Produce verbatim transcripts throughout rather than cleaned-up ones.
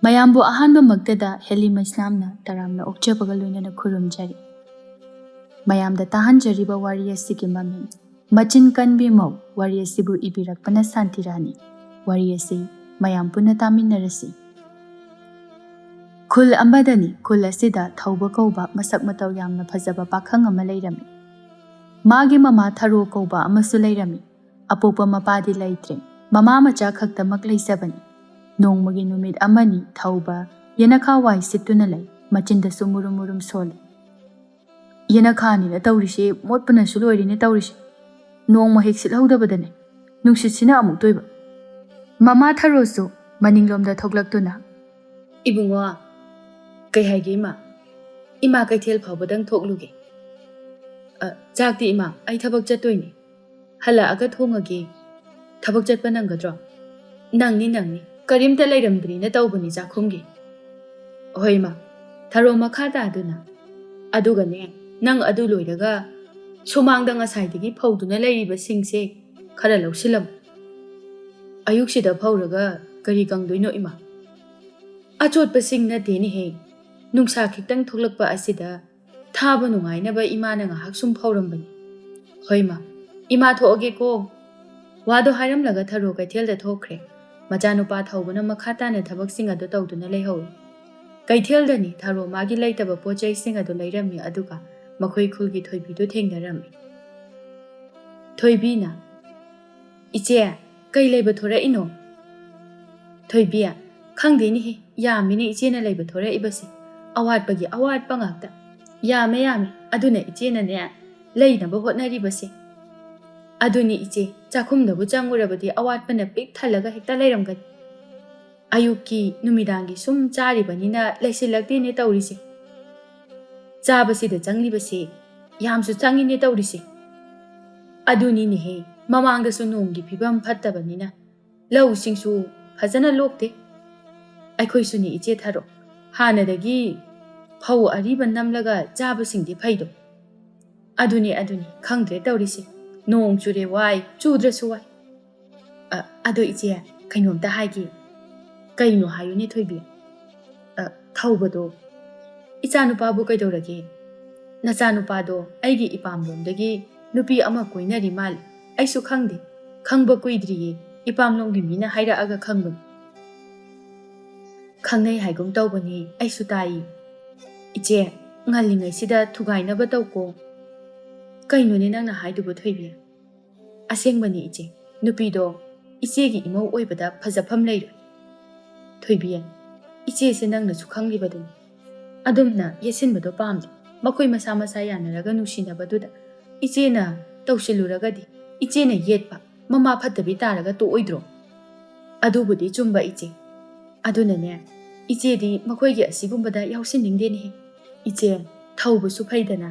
ꯃꯌꯥꯝꯕꯨ ꯑꯍꯥꯟꯕꯃꯛꯇꯗ ꯍꯦꯂꯤꯃ ꯏꯁꯂꯥꯝꯅ ꯇꯔꯥꯝꯅ ꯑꯣꯛꯆꯕꯒ ꯂꯣꯏꯅꯅ ꯈꯨꯔꯨꯝꯖꯔꯤ꯫ ꯃꯌꯥꯝꯗ ꯇꯥꯍꯟꯖꯔꯤꯕ ꯋꯥꯔꯤ ꯑꯁꯤꯒꯤ ꯃꯃꯤꯡ ꯃꯆꯤꯟ ꯀꯟꯕꯤ ꯃꯧ꯫ ꯋꯥꯔꯤ ꯑꯁꯤꯕꯨ ꯏꯕꯤꯔꯛꯄꯅ ꯁꯥꯟꯇꯤꯔꯥꯅꯤ꯫ ꯋꯥꯔꯤ ꯑꯁꯤ ꯃꯌꯥꯝ ꯄꯨꯟꯅ ꯇꯥꯃꯤꯟꯅꯔꯁꯤ꯫ ꯈꯨꯜ ꯑꯃꯗꯅꯤ꯫ ꯈꯨꯜ ꯑꯁꯤꯗ ꯊꯧꯕ ꯀꯧꯕ ꯃꯁꯛ ꯃꯇꯧ ꯌꯥꯝꯅ ꯐꯖꯕ ꯄꯥꯈꯪ ꯑꯃ ꯂꯩꯔꯝꯃꯤ꯫ ꯃꯥꯒꯤ ꯃꯃꯥ ꯊꯔꯣ ꯀꯧꯕ ꯑꯃꯁꯨ ꯂꯩꯔꯝꯃꯤ꯫ ꯑꯄꯣꯛꯄ ꯃꯄꯥꯗꯤ ꯂꯩꯇ꯭ꯔꯦ꯫ ꯃꯃꯥ ꯃꯆꯥ ꯈꯛꯇꯃꯛ ꯂꯩꯖꯕꯅꯤ꯫ ꯅꯣꯡꯃꯒꯤ ꯅꯨꯃꯤꯠ ꯑꯃꯅꯤ ꯊꯧꯕ ꯌꯦꯅꯈꯥ ꯋꯥꯏ ꯁꯤꯠꯇꯨꯅ ꯂꯩ꯫ ꯃꯆꯤꯟꯗꯁꯨ ꯃꯨꯔꯨꯝ ꯃꯨꯔꯨꯝ ꯁꯣꯜꯂꯤ꯫ "ꯌꯦꯅꯈꯥꯅꯤꯅ ꯇꯧꯔꯤꯁꯦ, ꯃꯣꯠꯄꯅꯁꯨ ꯂꯣꯏꯔꯦꯅꯦ ꯇꯧꯔꯤꯁꯦ꯫ ꯅꯣꯡꯃ ꯍꯦꯛ ꯁꯤꯠꯍꯧꯗꯕꯗꯅꯦ, ꯅꯨꯡꯁꯤꯠꯁꯤꯅ ꯑꯃꯨꯛ ꯇꯣꯏꯕ"꯫ ꯃꯃꯥ ꯊꯔꯣꯁꯨ ꯃꯅꯤꯡꯂꯣꯝꯗ ꯊꯣꯛꯂꯛꯇꯨꯅ, "ꯏꯕꯨꯡꯉꯣ, ꯀꯩ ꯍꯥꯏꯒꯦ ꯏꯃꯥ? ꯏꯃꯥ ꯀꯩꯊꯦꯜ ꯐꯥꯎꯕꯗꯪ ꯊꯣꯛꯂꯨꯒꯦ꯫ ꯑ, ꯆꯥꯛꯇꯤ ꯏꯃꯥ, ꯑꯩ ꯊꯕꯛ ꯆꯠꯇꯣꯏꯅꯦ꯫ ꯍꯜꯂꯛꯑꯒ ꯊꯣꯡꯉꯒꯦ꯫ ꯊꯕꯛ ꯆꯠꯄ ꯅꯪꯒꯗ꯭ꯔꯣ?" "ꯅꯪꯅꯤ, ꯅꯪꯅꯤ꯫ ꯀꯔꯤꯝꯇ ꯂꯩꯔꯝꯗ꯭ꯔꯤꯅ ꯇꯧꯕꯅꯤ ꯆꯥꯛꯈꯨꯝꯒꯤ"꯫ "ꯍꯣꯏ ꯏꯃꯥ"꯫ ꯊꯔꯣ ꯃꯈꯥ ꯇꯥꯗꯨꯅ, "ꯑꯗꯨꯒꯅꯦ, ꯅꯪ ꯑꯗꯨ ꯂꯣꯏꯔꯒ ꯁꯨꯃꯥꯡꯗ ꯉꯁꯥꯏꯗꯒꯤ ꯐꯧꯗꯨꯅ ꯂꯩꯔꯤꯕꯁꯤꯡꯁꯦ ꯈꯔ ꯂꯧꯁꯤꯜꯂꯝꯃꯨ꯫ ꯑꯌꯨꯛꯁꯤꯗ ꯐꯧꯔꯒ ꯀꯔꯤ ꯀꯪꯗꯣꯏꯅꯣ ꯏꯃꯥ?" "ꯑꯆꯣꯠꯄꯁꯤꯡ ꯅꯠꯇꯦꯅꯦꯍꯦ꯫ ꯅꯨꯡꯁꯥ ꯈꯤꯇꯪ ꯊꯣꯛꯂꯛꯄ ꯑꯁꯤꯗ ꯊꯥꯕ ꯅꯨꯡꯉꯥꯏꯅꯕ ꯏꯃꯥꯅ ꯉꯥꯏꯍꯥꯛ ꯁꯨꯝ ꯐꯧꯔꯝꯕꯅꯤ"꯫ "ꯍꯣꯏ ꯃꯥ, ꯏꯃꯥ ꯊꯣꯛꯑꯒꯦꯀꯣ"꯫ ꯋꯥꯗꯣ ꯍꯥꯏꯔꯝꯂꯒ ꯊꯔꯣ ꯀꯩꯊꯦꯜꯗ ꯊꯣꯛꯈ꯭ꯔꯦ꯫ ꯃꯆꯥꯅꯨꯄꯥ ꯊꯧꯕꯅ ꯃꯈꯥ ꯇꯥꯅ ꯊꯕꯛꯁꯤꯡ ꯑꯗꯨ ꯇꯧꯗꯨꯅ ꯂꯩꯍꯧꯏ꯫ ꯀꯩꯊꯦꯜꯗꯅꯤ ꯊꯔꯣ ꯃꯥꯒꯤ ꯂꯩꯇꯕ ꯄꯣꯠ ꯆꯩꯁꯤꯡ ꯑꯗꯨ ꯂꯩꯔꯝꯃꯤ, ꯑꯗꯨꯒ ꯃꯈꯣꯏ ꯈꯨꯜꯒꯤ ꯊꯣꯏꯕꯤꯗꯨ ꯊꯦꯡꯅꯔꯝꯃꯤ꯫ ꯊꯣꯏꯕꯤꯅ, "ꯏꯆꯦ, ꯀꯩ ꯂꯩꯕ ꯊꯣꯔꯛꯏꯅꯣ?" ꯊꯣꯏꯕꯤ, "ꯈꯪꯗꯦꯅꯦꯍꯦ, ꯌꯥꯝꯃꯤꯅꯦ ꯏꯆꯦꯅ ꯂꯩꯕ ꯊꯣꯔꯛꯏꯕꯁꯦ꯫ ꯑꯋꯥꯠꯄꯒꯤ ꯑꯋꯥꯠꯄ ꯉꯥꯛꯇ꯫ ꯌꯥꯝꯃꯦ, ꯌꯥꯝꯃꯦ꯫ ꯑꯗꯨꯅ ꯏꯆꯦꯅꯅꯦ, ꯂꯩꯅꯕ ꯍꯣꯠꯅꯔꯤꯕꯁꯦ꯫ ꯑꯗꯨꯅꯤ ꯏꯆꯦ, ꯆꯥꯛꯈꯨꯝꯗꯕꯨ ꯆꯪꯉꯨꯔꯕꯗꯤ ꯑꯋꯥꯠꯄꯅ ꯄꯤꯛ ꯊꯜꯂꯒ ꯍꯦꯛꯇ ꯂꯩꯔꯝꯒꯅꯤ꯫ ꯑꯌꯨꯛꯀꯤ ꯅꯨꯃꯤꯗꯥꯡꯒꯤ ꯁꯨꯝ ꯆꯥꯔꯤꯕꯅꯤꯅ ꯂꯩꯁꯤꯜꯂꯛꯇꯦꯅꯦ ꯇꯧꯔꯤꯁꯦ꯫ ꯆꯥꯕꯁꯤꯗ ꯆꯪꯂꯤꯕꯁꯦ ꯌꯥꯝꯁꯨ ꯆꯪꯉꯤꯅꯦ ꯇꯧꯔꯤꯁꯦ꯫ ꯑꯗꯨꯅꯤꯅꯦꯍꯦ, ꯃꯃꯥꯡꯗꯁꯨ ꯅꯣꯡꯒꯤ ꯐꯤꯕꯝ ꯐꯠꯇꯕꯅꯤꯅ ꯂꯧꯁꯤꯡꯁꯨ ꯐꯖꯅ ꯂꯣꯛꯇꯦ꯫ ꯑꯩꯈꯣꯏꯁꯨꯅꯤ ꯏꯆꯦ ꯊꯔꯣ, ꯍꯥꯟꯅꯗꯒꯤ ꯐꯧ ꯑꯔꯤꯕ ꯅꯝꯂꯒ ꯆꯥꯕꯁꯤꯡꯗꯤ ꯐꯩꯗꯣ꯫ ꯑꯗꯨꯅꯤ, ꯑꯗꯨꯅꯤ, ꯈꯪꯗ꯭ꯔꯦ ꯇꯧꯔꯤꯁꯦ꯫ ꯅꯣꯡ ꯆꯨꯔꯦ ꯋꯥꯏ, ꯆꯨꯗ꯭ꯔꯁꯨ ꯋꯥꯏ꯫ ꯑ, ꯑꯗꯣ ꯏꯆꯦ, ꯀꯩꯅꯣꯝꯇ ꯍꯥꯏꯒꯦ꯫ ꯀꯩꯅꯣ ꯍꯥꯏꯌꯨꯅꯦ ꯊꯣꯏꯕꯤ? ꯊꯧꯕꯗꯣ, "ꯏꯆꯥꯅꯨꯄꯥꯕꯨ ꯀꯩꯗꯧꯔꯒꯦ? ꯅꯆꯥꯅꯨꯄꯥꯗꯣ ꯑꯩꯒꯤ ꯏꯄꯥꯝꯂꯣꯝꯗꯒꯤ ꯅꯨꯄꯤ ꯑꯃ ꯀꯣꯏꯅꯔꯤ ꯃꯥꯜꯂꯦ꯫ ꯑꯩꯁꯨ ꯈꯪꯗꯦ, ꯈꯪꯕ ꯀꯨꯏꯗ꯭ꯔꯤꯌꯦ, ꯏꯄꯥꯝꯂꯣꯝꯒꯤ ꯃꯤꯅ ꯍꯥꯏꯔꯛꯑꯒ ꯈꯪꯕꯅꯤ꯫" "ꯈꯪꯅꯩ ꯍꯥꯏꯒꯨꯝ ꯇꯧꯕꯅꯤ, ꯑꯩꯁꯨ ꯇꯥꯏ꯫" "ꯏꯆꯦ, ꯉꯜꯂꯤꯉꯩꯁꯤꯗ ꯊꯨꯒꯥꯏꯅꯕ ꯇꯧꯀꯣ꯫" "ꯀꯩꯅꯣꯅꯦ ꯅꯪꯅ ꯍꯥꯏꯗꯨꯕꯨ ꯊꯣꯏꯕꯤ?" "ꯑꯁꯦꯡꯕꯅꯤ ꯏꯆꯦ, ꯅꯨꯄꯤꯗꯣ ꯏꯆꯦꯒꯤ ꯏꯃꯧ ꯑꯣꯏꯕꯗ ꯐꯖꯐꯝ ꯂꯩꯔꯣꯏ꯫" "ꯊꯣꯏꯕꯤ, ꯏꯆꯦꯁꯦ ꯅꯪꯅꯁꯨ ꯈꯪꯂꯤꯕꯗꯨꯅꯤ꯫ ꯑꯗꯨꯝꯅ ꯌꯦꯠꯁꯤꯟꯕꯗꯣ ꯄꯥꯝꯗꯦ꯫ ꯃꯈꯣꯏ ꯃꯁꯥ ꯃꯁꯥ ꯌꯥꯅꯔꯒ ꯅꯨꯡꯁꯤꯅꯕꯗꯨꯗ ꯏꯆꯦꯅ ꯇꯧꯁꯤꯜꯂꯨꯔꯒꯗꯤ ꯏꯆꯦꯅ ꯌꯦꯠꯄ, ꯃꯃꯥ ꯐꯠꯇꯕꯤ ꯇꯥꯔꯒ ꯇꯣꯛꯑꯣꯏꯗ꯭ꯔꯣ?" "ꯑꯗꯨꯕꯨꯗꯤ ꯆꯨꯝꯕ ꯏꯆꯦ꯫ ꯑꯗꯨꯅꯅꯦ, ꯏꯆꯦꯗꯤ ꯃꯈꯣꯏꯒꯤ ꯑꯁꯤꯒꯨꯝꯕꯗ ꯌꯥꯎꯁꯤꯟꯅꯤꯡꯗꯦꯅꯦꯍꯦ꯫ ꯏꯆꯦ, ꯊꯧꯕꯁꯨ ꯐꯩꯗꯅ꯫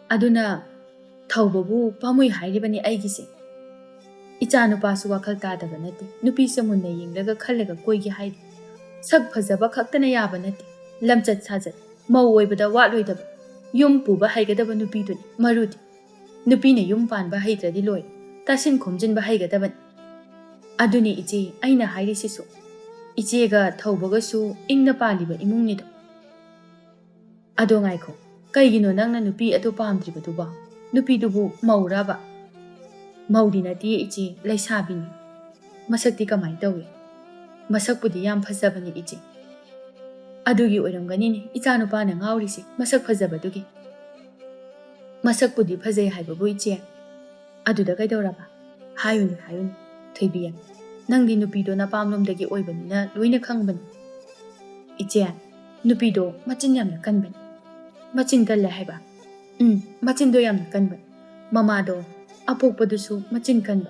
ꯑꯗꯨꯅ ꯊꯧꯕꯕꯨ ꯄꯥꯝꯃꯨꯏ ꯍꯥꯏꯔꯤꯕꯅꯤ ꯑꯩꯒꯤꯁꯦ꯫" "ꯏꯆꯥ ꯅꯨꯄꯥꯁꯨ ꯋꯥꯈꯜ ꯇꯥꯗꯕ ꯅꯠꯇꯦ꯫ ꯅꯨꯄꯤꯁꯦ ꯃꯨꯟꯅ ꯌꯦꯡꯂꯒ ꯈꯜꯂꯒ ꯀꯣꯏꯒꯦ ꯍꯥꯏꯗꯤ ꯁꯛ ꯐꯖꯕ ꯈꯛꯇꯅ ꯌꯥꯕ ꯅꯠꯇꯦ꯫ ꯂꯝꯆꯠ ꯁꯥꯖꯠ, ꯃꯧ ꯑꯣꯏꯕꯗ ꯋꯥꯠꯂꯣꯏꯗꯕ, ꯌꯨꯝ ꯄꯨꯕ ꯍꯩꯒꯗꯕ ꯅꯨꯄꯤꯗꯨꯅꯤ ꯃꯔꯨꯗꯤ꯫ ꯅꯨꯄꯤꯅ ꯌꯨꯝ ꯄꯥꯟꯕ ꯍꯩꯇ꯭ꯔꯗꯤ ꯂꯣꯏ, ꯇꯥꯁꯤꯟ ꯈꯣꯝꯖꯤꯟꯕ ꯍꯩꯒꯗꯕꯅꯤ꯫ ꯑꯗꯨꯅꯤ ꯏꯆꯦ ꯑꯩꯅ ꯍꯥꯏꯔꯤꯁꯤꯁꯨ꯫ ꯏꯆꯦꯒ ꯊꯧꯕꯒꯁꯨ ꯏꯪꯅ ꯄꯥꯜꯂꯤꯕ ꯏꯃꯨꯡꯅꯤꯗꯣ꯫" "ꯑꯗꯣ ꯉꯥꯏꯈꯣ, ꯀꯩꯒꯤꯅꯣ ꯅꯪꯅ ꯅꯨꯄꯤ ꯑꯗꯨ ꯄꯥꯝꯗ꯭ꯔꯤꯕꯗꯨꯕꯣ? ꯅꯨꯄꯤꯗꯨꯕꯨ ꯃꯧꯔꯕ?" "ꯃꯧꯗꯤ ꯅꯠꯇꯦ ꯏꯆꯦ, ꯂꯩꯁꯥꯕꯤꯅꯤ꯫" "ꯃꯁꯛꯇꯤ ꯀꯃꯥꯏꯅ ꯇꯧꯏ?" "ꯃꯁꯛꯄꯨꯗꯤ ꯌꯥꯝ ꯐꯖꯕꯅꯤ ꯏꯆꯦ꯫" "ꯑꯗꯨꯒꯤ ꯑꯣꯏꯔꯝꯒꯅꯤꯅꯦ ꯏꯆꯥꯅꯨꯄꯥꯅ ꯉꯥꯎꯔꯤꯁꯦ, ꯃꯁꯛ ꯐꯖꯕꯗꯨꯒꯤ꯫" "ꯃꯁꯛꯄꯨꯗꯤ ꯐꯖꯩ ꯍꯥꯏꯕꯕꯨ ꯏꯆꯦ, ꯑꯗꯨꯗ ꯀꯩꯗꯧꯔꯕ? ꯍꯥꯏꯌꯨꯅꯦ, ꯍꯥꯏꯌꯨꯅꯦ, ꯊꯣꯏꯕꯤ, ꯅꯪꯗꯤ ꯅꯨꯄꯤꯗꯣ ꯅꯄꯥꯝꯂꯣꯝꯗꯒꯤ ꯑꯣꯏꯕꯅꯤꯅ ꯂꯣꯏꯅ ꯈꯪꯕꯅꯤ꯫" "ꯏꯆꯦ, ꯅꯨꯄꯤꯗꯣ ꯃꯆꯤꯟ ꯌꯥꯝꯅ ꯀꯟꯕꯅꯤ꯫" "ꯃꯆꯤꯟ ꯀꯜꯂꯦ ꯍꯥꯏꯕ?" "ꯎꯝ, ꯃꯆꯤꯟꯗꯣ ꯌꯥꯝꯅ ꯀꯟꯕꯅꯤ꯫ ꯃꯃꯥꯗꯣ ꯑꯄꯣꯛꯄꯗꯨꯁꯨ ꯃꯆꯤꯟ ꯀꯟꯕ,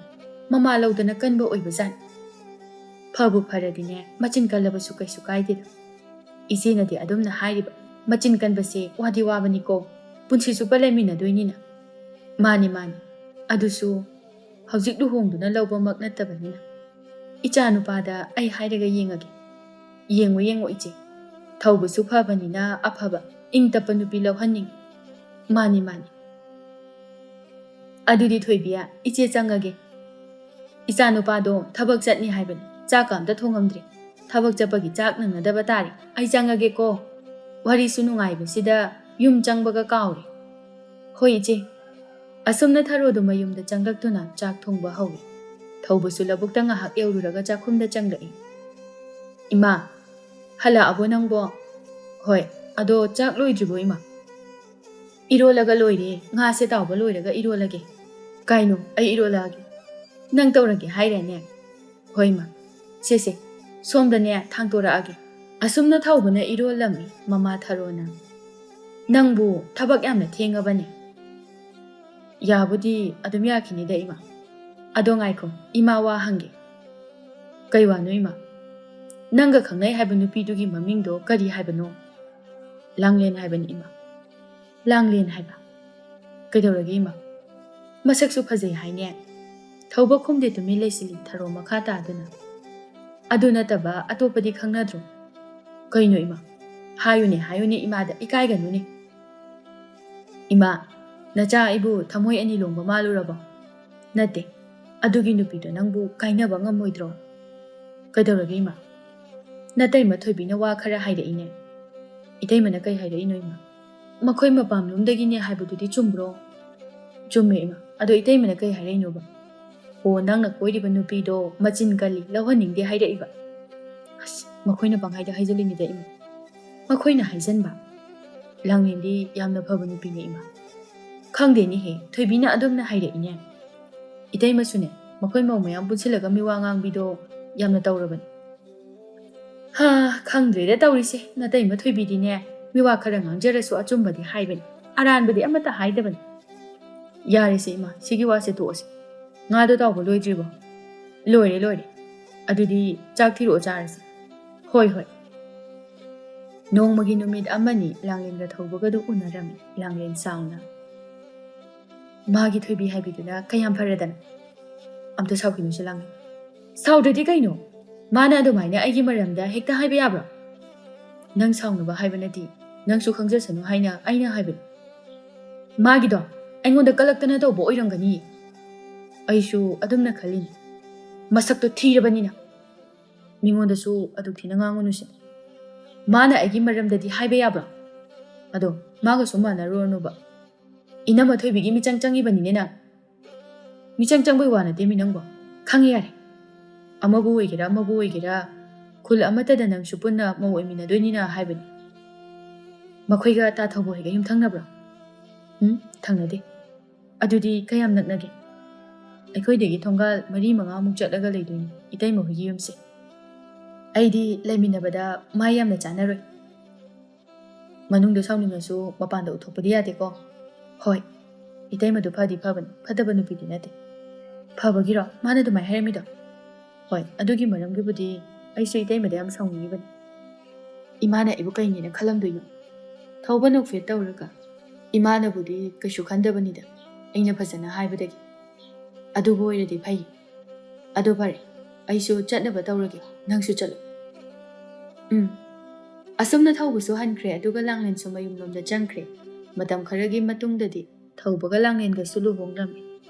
ꯃꯃꯥ ꯂꯧꯗꯅ ꯀꯟꯕ ꯑꯣꯏꯕꯖꯥꯠꯅꯤ꯫" "ꯐꯕꯨ ꯐꯔꯗꯤꯅꯦ, ꯃꯆꯤꯟ ꯀꯜꯂꯕꯁꯨ ꯀꯩꯁꯨ ꯀꯥꯏꯗꯦꯗ꯫ ꯏꯆꯦꯅꯗꯤ ꯑꯗꯨꯝꯅ ꯍꯥꯏꯔꯤꯕ, ꯃꯆꯤꯟ ꯀꯟꯕꯁꯦ ꯋꯥꯗꯤ ꯋꯥꯕꯅꯤꯀꯣ, ꯄꯨꯟꯁꯤ ꯆꯨꯞꯄ ꯂꯩꯃꯤꯟꯅꯗꯣꯏꯅꯤꯅ꯫" "ꯃꯥꯅꯤ, ꯃꯥꯅꯤ, ꯑꯗꯨꯁꯨ ꯍꯧꯖꯤꯛ ꯂꯨꯍꯣꯡꯗꯨꯅ ꯂꯧꯕꯃꯛ ꯅꯠꯇꯕꯅꯤꯅ꯫" "ꯏꯆꯥ ꯅꯨꯄꯥꯗ ꯑꯩ ꯍꯥꯏꯔꯒ ꯌꯦꯡꯉꯒꯦ꯫" "ꯌꯦꯡꯉꯨ, ꯌꯦꯡꯉꯨ ꯏꯆꯦ, ꯊꯧꯕꯁꯨ ꯐꯕꯅꯤꯅ ꯑꯐꯕ, ꯏꯪ ꯇꯞꯄ ꯅꯨꯄꯤ ꯂꯧꯍꯟꯅꯤꯡꯉꯤ꯫" "ꯃꯥꯅꯤ, ꯃꯥꯅꯤ꯫" "ꯑꯗꯨꯗꯤ ꯊꯣꯏꯕꯤ, ꯏꯆꯦ ꯆꯪꯉꯒꯦ꯫ ꯏꯆꯥ ꯅꯨꯄꯥꯗꯣ ꯊꯕꯛ ꯆꯠꯅꯤ ꯍꯥꯏꯕꯅꯤ, ꯆꯥꯛꯀ ꯑꯝꯇ ꯊꯣꯡꯉꯝꯗ꯭ꯔꯤ꯫" ꯊꯕꯛ ꯆꯠꯄꯒꯤ ꯆꯥꯛ ꯅꯪꯅꯗꯕ ꯇꯥꯔꯦ꯫ ꯑꯩ ꯆꯪꯉꯒꯦꯀꯣ꯫ ꯋꯥꯔꯤꯁꯨ ꯅꯨꯡꯉꯥꯏꯕꯁꯤꯗ ꯌꯨꯝ ꯆꯪꯕꯒ ꯀꯥꯎꯔꯦ꯫ ꯍꯣꯏ ꯏꯆꯦ꯫ ꯑꯁꯨꯝꯅ ꯊꯔꯣꯗꯨ ꯃꯌꯨꯝꯗ ꯆꯪꯂꯛꯇꯨꯅ ꯆꯥꯛ ꯊꯣꯡꯕ ꯍꯧꯏ꯫ ꯊꯧꯕꯁꯨ ꯂꯧꯕꯨꯛꯇ ꯉꯥꯏꯍꯥꯛ ꯌꯧꯔꯨꯔꯒ ꯆꯥꯛꯈꯨꯝꯗ ꯆꯪꯂꯛꯏ꯫ "ꯏꯃꯥ, ꯍꯜꯂꯛꯑꯕꯣ ꯅꯪꯕꯣ?" "ꯍꯣꯏ, ꯑꯗꯣ ꯆꯥꯛ ꯂꯣꯏꯗ꯭ꯔꯤꯕꯣ ꯏꯃꯥ?" "ꯏꯔꯣꯜꯂꯒ ꯂꯣꯏꯔꯦ, ꯉꯥꯁꯦ ꯇꯥꯎꯕ ꯂꯣꯏꯔꯒ ꯏꯔꯣꯜꯂꯒꯦ꯫" "ꯀꯥꯏꯅꯣ, ꯑꯩ ꯏꯔꯣꯜꯂꯛꯑꯒꯦ?" "ꯅꯪ ꯇꯧꯔꯒꯦ ꯍꯥꯏꯔꯦꯅꯦ?" "ꯍꯣꯏ ꯏꯃꯥ꯫ ꯁꯦ ꯁꯦ, ꯁꯣꯝꯗꯅꯦ ꯊꯥꯡꯇꯣꯔꯛꯑꯒꯦ꯫" ꯑꯁꯨꯝꯅ ꯊꯧꯕꯅ ꯏꯔꯣꯜꯂꯝꯃꯤ ꯃꯃꯥ ꯊꯔꯣꯅ꯫ "ꯅꯪꯕꯨ ꯊꯕꯛ ꯌꯥꯝꯅ ꯊꯦꯡꯉꯕꯅꯦ?" "ꯌꯥꯕꯨꯗꯤ ꯑꯗꯨꯝ ꯌꯥꯈꯤꯅꯤꯗ ꯏꯃꯥ꯫ ꯑꯗꯣ ꯉꯥꯏꯈꯣ, ꯏꯃꯥ ꯋꯥ ꯍꯪꯒꯦ꯫" "ꯀꯩ ꯋꯥꯅꯣ ꯏꯃꯥ?" "ꯅꯪꯒ ꯈꯪꯅꯩ ꯍꯥꯏꯕ ꯅꯨꯄꯤꯗꯨꯒꯤ ꯃꯃꯤꯡꯗꯣ ꯀꯔꯤ ꯍꯥꯏꯕꯅꯣ?" "ꯂꯥꯡꯂꯦꯟ ꯍꯥꯏꯕꯅꯤ ꯏꯃꯥ꯫" "ꯂꯥꯡꯂꯦꯟ ꯍꯥꯏꯕ? ꯀꯩꯗꯧꯔꯒꯦ ꯏꯃꯥ? ꯃꯁꯛꯁꯨ ꯐꯖꯩ ꯍꯥꯏꯅꯦ?" ꯊꯧꯕ ꯈꯨꯝꯗꯦ, ꯇꯨꯃꯤꯟ ꯂꯩꯁꯤꯜꯂꯤ ꯊꯔꯣ ꯃꯈꯥ ꯇꯥꯗꯨꯅ꯫ "ꯑꯗꯨ ꯅꯠꯇꯕ ꯑꯇꯣꯞꯄꯗꯤ ꯈꯪꯅꯗ꯭ꯔꯣ?" "ꯀꯩꯅꯣ ꯏꯃꯥ? ꯍꯥꯏꯌꯨꯅꯦ, ꯍꯥꯏꯌꯨꯅꯦ ꯏꯃꯥꯗ, ꯏꯀꯥꯏꯒꯅꯨꯅꯦ꯫" "ꯏꯃꯥ, ꯅꯆꯥ ꯑꯩꯕꯨ ꯊꯃꯣꯏ ꯑꯅꯤ ꯂꯣꯡꯕ ꯃꯥꯜꯂꯨꯔꯕꯣ?" "ꯅꯠꯇꯦ꯫ ꯑꯗꯨꯒꯤ ꯅꯨꯄꯤꯗꯣ ꯅꯪꯕꯨ ꯀꯥꯏꯅꯕ ꯉꯝꯃꯣꯏꯗ꯭ꯔꯣ?" "ꯀꯩꯗꯧꯔꯒꯦ ꯏꯃꯥ?" "ꯅꯇꯩꯃ ꯊꯣꯏꯕꯤꯅ ꯋꯥ ꯈꯔ ꯍꯥꯏꯔꯛꯏꯅꯦ꯫" "ꯏꯇꯩꯃꯅ ꯀꯩ ꯍꯥꯏꯔꯛꯏꯅꯣ ꯏꯃꯥ?" "ꯃꯈꯣꯏ ꯃꯄꯥꯝꯂꯣꯝꯗꯒꯤꯅꯦ ꯍꯥꯏꯕꯗꯨꯗꯤ ꯆꯨꯝꯕ꯭ꯔꯣ?" "ꯆꯨꯝꯃꯦ ꯏꯃꯥ꯫ ꯑꯗꯣ ꯏꯇꯩꯃꯅ ꯀꯩ ꯍꯥꯏꯔꯛꯏꯅꯣꯕ?" "ꯑꯣ, ꯅꯪꯅ ꯀꯣꯏꯔꯤꯕ ꯅꯨꯄꯤꯗꯣ ꯃꯆꯤꯟ ꯀꯜꯂꯤ, ꯂꯧꯍꯟꯅꯤꯡꯗꯦ ꯍꯥꯏꯔꯛꯏꯕ꯫" "ꯑꯁ, ꯃꯈꯣꯏꯅ ꯄꯪꯍꯥꯏꯗ ꯍꯥꯏꯖꯜꯂꯤꯅꯤꯗ ꯏꯃꯥ꯫" "ꯃꯈꯣꯏꯅ ꯍꯥꯏꯖꯟꯕ? ꯂꯥꯡꯂꯦꯟꯗꯤ ꯌꯥꯝꯅ ꯐꯕ ꯅꯨꯄꯤꯅꯦ ꯏꯃꯥ꯫" "ꯈꯪꯗꯦꯅꯦꯍꯦ, ꯊꯣꯏꯕꯤꯅ ꯑꯗꯨꯝꯅ ꯍꯥꯏꯔꯛꯏꯅꯦ꯫" "ꯏꯇꯩꯃꯁꯨꯅꯦ, ꯃꯈꯣꯏ ꯃꯧ ꯃꯌꯥꯝ ꯄꯨꯟꯁꯤꯜꯂꯒ ꯃꯤꯋꯥ ꯉꯥꯡꯕꯤꯗꯣ ꯌꯥꯝꯅ ꯇꯧꯔꯕꯅꯤ꯫" "ꯍꯥ, ꯈꯪꯗ꯭ꯔꯦꯗ ꯇꯧꯔꯤꯁꯦ꯫ ꯅꯇꯩꯃ ꯊꯣꯏꯕꯤꯗꯤꯅꯦ, ꯃꯤꯋꯥ ꯈꯔ ꯉꯥꯡꯖꯔꯁꯨ ꯑꯆꯨꯝꯕꯗꯤ ꯍꯥꯏꯕꯅꯤ, ꯑꯔꯥꯟꯕꯗꯤ ꯑꯃꯠꯇ ꯍꯥꯏꯗꯕꯅꯤ꯫" "ꯌꯥꯔꯦꯁꯦ ꯏꯃꯥ, ꯁꯤꯒꯤ ꯋꯥꯁꯦ ꯇꯣꯛꯑꯁꯤ꯫ ꯉꯥꯗꯣ ꯇꯥꯎꯕ ꯂꯣꯏꯗ꯭ꯔꯤꯕꯣ?" "ꯂꯣꯏꯔꯦ, ꯂꯣꯏꯔꯦ꯫ ꯑꯗꯨꯗꯤ ꯆꯥꯛ ꯊꯤꯔꯛꯑꯣ, ꯆꯥꯔꯁꯤ꯫" "ꯍꯣꯏ, ꯍꯣꯏ꯫" ꯅꯣꯡꯃꯒꯤ ꯅꯨꯃꯤꯠ ꯑꯃꯅꯤ ꯂꯥꯡꯂꯦꯟꯒ ꯊꯧꯕꯒꯗꯨ ꯎꯅꯔꯝꯃꯤ꯫ ꯂꯥꯡꯂꯦꯟ ꯁꯥꯎꯅ, "ꯃꯥꯒꯤ ꯊꯣꯏꯕꯤ ꯍꯥꯏꯕꯤꯗꯨꯅ ꯀꯌꯥꯝ ꯐꯔꯗꯅ꯫" "ꯑꯝꯇ ꯁꯥꯎꯈꯤꯅꯨꯁꯦ ꯂꯥꯡꯂꯦꯟ꯫" "ꯁꯥꯎꯗ꯭ꯔꯗꯤ ꯀꯩꯅꯣ? ꯃꯥꯅ ꯑꯗꯨꯃꯥꯏꯅ ꯑꯩꯒꯤ ꯃꯔꯝꯗ ꯍꯦꯛꯇ ꯍꯥꯏꯕ ꯌꯥꯕ꯭ꯔꯣ?" "ꯅꯪ ꯁꯥꯎꯅꯕ ꯍꯥꯏꯕ ꯅꯠꯇꯦ, ꯅꯪꯁꯨ ꯈꯪꯖꯁꯅꯨ ꯍꯥꯏꯅ ꯑꯩꯅ ꯍꯥꯏꯕꯅꯤ꯫" "ꯃꯥꯒꯤꯗꯣ ꯑꯩꯉꯣꯟꯗ ꯀꯂꯛꯇꯅ ꯇꯧꯕ ꯑꯣꯏꯔꯝꯒꯅꯤ꯫" "ꯑꯩꯁꯨ ꯑꯗꯨꯝꯅ ꯈꯜꯂꯤꯅꯤ, ꯃꯁꯛꯇꯣ ꯊꯤꯔꯕꯅꯤꯅ꯫" ꯃꯤꯉꯣꯟꯗꯁꯨ ꯑꯗꯨꯛ ꯊꯤꯅ ꯉꯥꯡꯉꯨꯅꯨꯁꯦ꯫ ꯃꯥꯅ ꯑꯩꯒꯤ ꯃꯔꯝꯗꯗꯤ ꯍꯥꯏꯕ ꯌꯥꯕ꯭ꯔꯣ? ꯑꯗꯣ ꯃꯥꯒꯁꯨ ꯃꯥꯟꯅꯔꯨꯔꯅꯨꯕ꯫ ꯏꯅꯝꯃ ꯊꯣꯏꯕꯤꯒꯤ ꯃꯤꯆꯪ ꯆꯪꯉꯤꯕꯅꯤꯅꯦ ꯅꯪ꯫ ꯃꯤꯆꯪ ꯆꯪꯕꯩ ꯋꯥ ꯅꯠꯇꯦ ꯃꯤ ꯅꯪꯕꯣ꯫ ꯈꯪꯉꯦ ꯌꯥꯔꯦ꯫ ꯑꯃꯕꯨ ꯑꯣꯏꯒꯦꯔꯥ ꯑꯃꯕꯨ ꯑꯣꯏꯒꯦꯔꯥ, ꯈꯨꯜ ꯑꯃꯠꯇꯗ ꯅꯪꯁꯨ ꯄꯨꯟꯅ ꯃꯧ ꯑꯣꯏꯃꯤꯟꯅꯗꯣꯏꯅꯤꯅ ꯍꯥꯏꯕꯅꯤ꯫ ꯃꯈꯣꯏꯒ ꯇꯥ ꯊꯧꯕ ꯍꯣꯏꯒ ꯌꯨꯝꯊꯪꯅꯕ꯭ꯔꯣ? ꯎꯝ, ꯊꯪꯅꯗꯦ꯫ ꯑꯗꯨꯗꯤ ꯀꯌꯥꯝ ꯅꯛꯅꯒꯦ? ꯑꯩꯈꯣꯏꯗꯒꯤ ꯊꯣꯡꯒꯥꯜ ꯃꯔꯤ ꯃꯉꯥꯃꯨꯛ ꯆꯠꯂꯒ ꯂꯩꯗꯣꯏꯅꯤ ꯏꯇꯩꯃ ꯍꯣꯏꯒꯤ ꯌꯨꯝꯁꯦ꯫ ꯑꯩꯗꯤ ꯂꯩꯃꯤꯟꯅꯕꯗ ꯃꯥꯏ ꯌꯥꯝꯅ ꯆꯥꯟꯅꯔꯣꯏ꯫ ꯃꯅꯨꯡꯗ ꯁꯥꯎꯅꯤꯡꯉꯁꯨ ꯃꯄꯥꯟꯗ ꯎꯠꯊꯣꯛꯄꯗꯤ ꯌꯥꯗꯦꯀꯣ꯫ ꯍꯣꯏ, ꯏꯇꯩꯃꯗꯨ ꯐꯗꯤ ꯐꯕꯅꯤ, ꯐꯠꯇꯕ ꯅꯨꯄꯤꯗꯤ ꯅꯠꯇꯦ꯫ ꯐꯕꯒꯤꯔꯣ ꯃꯥꯅ ꯑꯗꯨꯃꯥꯏꯅ ꯍꯥꯏꯔꯝꯃꯤꯗꯣ? ꯍꯣꯏ, ꯑꯗꯨꯒꯤ ꯃꯔꯝꯒꯤꯕꯨꯗꯤ ꯑꯩꯁꯨ ꯏꯇꯩꯃꯗ ꯌꯥꯝ ꯁꯥꯎꯅꯤꯡꯉꯤꯕꯅꯤ꯫ ꯏꯃꯥꯅ ꯑꯩꯕꯨ ꯀꯩꯅꯦꯅ ꯈꯜꯂꯝꯗꯣꯏꯅꯣ? ꯊꯧꯕ ꯅꯣꯛꯐꯦꯠ ꯇꯧꯔꯒ, ꯏꯃꯥꯅꯕꯨꯗꯤ ꯀꯩꯁꯨ ꯈꯟꯗꯕꯅꯤꯗ, ꯑꯩꯅ ꯐꯖꯅ ꯍꯥꯏꯕꯗꯒꯤ꯫ ꯑꯗꯨꯕꯨ ꯑꯣꯏꯔꯗꯤ ꯐꯩ꯫ ꯑꯗꯨ ꯐꯔꯦ, ꯑꯩꯁꯨ ꯆꯠꯅꯕ ꯇꯧꯔꯒꯦ, ꯅꯪꯁꯨ ꯆꯠꯂꯣ꯫ ꯎꯝ꯫ ꯑꯁꯨꯝꯅ ꯊꯧꯕꯁꯨ ꯍꯟꯈ꯭ꯔꯦ, ꯑꯗꯨꯒ ꯂꯥꯡꯂꯦꯟꯁꯨ ꯃꯌꯨꯝꯂꯣꯝꯗ ꯆꯪꯈ꯭ꯔꯦ꯫ ꯃꯇꯝ ꯈꯔꯒꯤ ꯃꯇꯨꯡꯗꯗꯤ ꯊꯧꯕꯒ ꯂꯥꯡꯂꯦꯟꯒꯁꯨ ꯂꯨꯍꯣꯡꯂꯝꯃꯤ꯫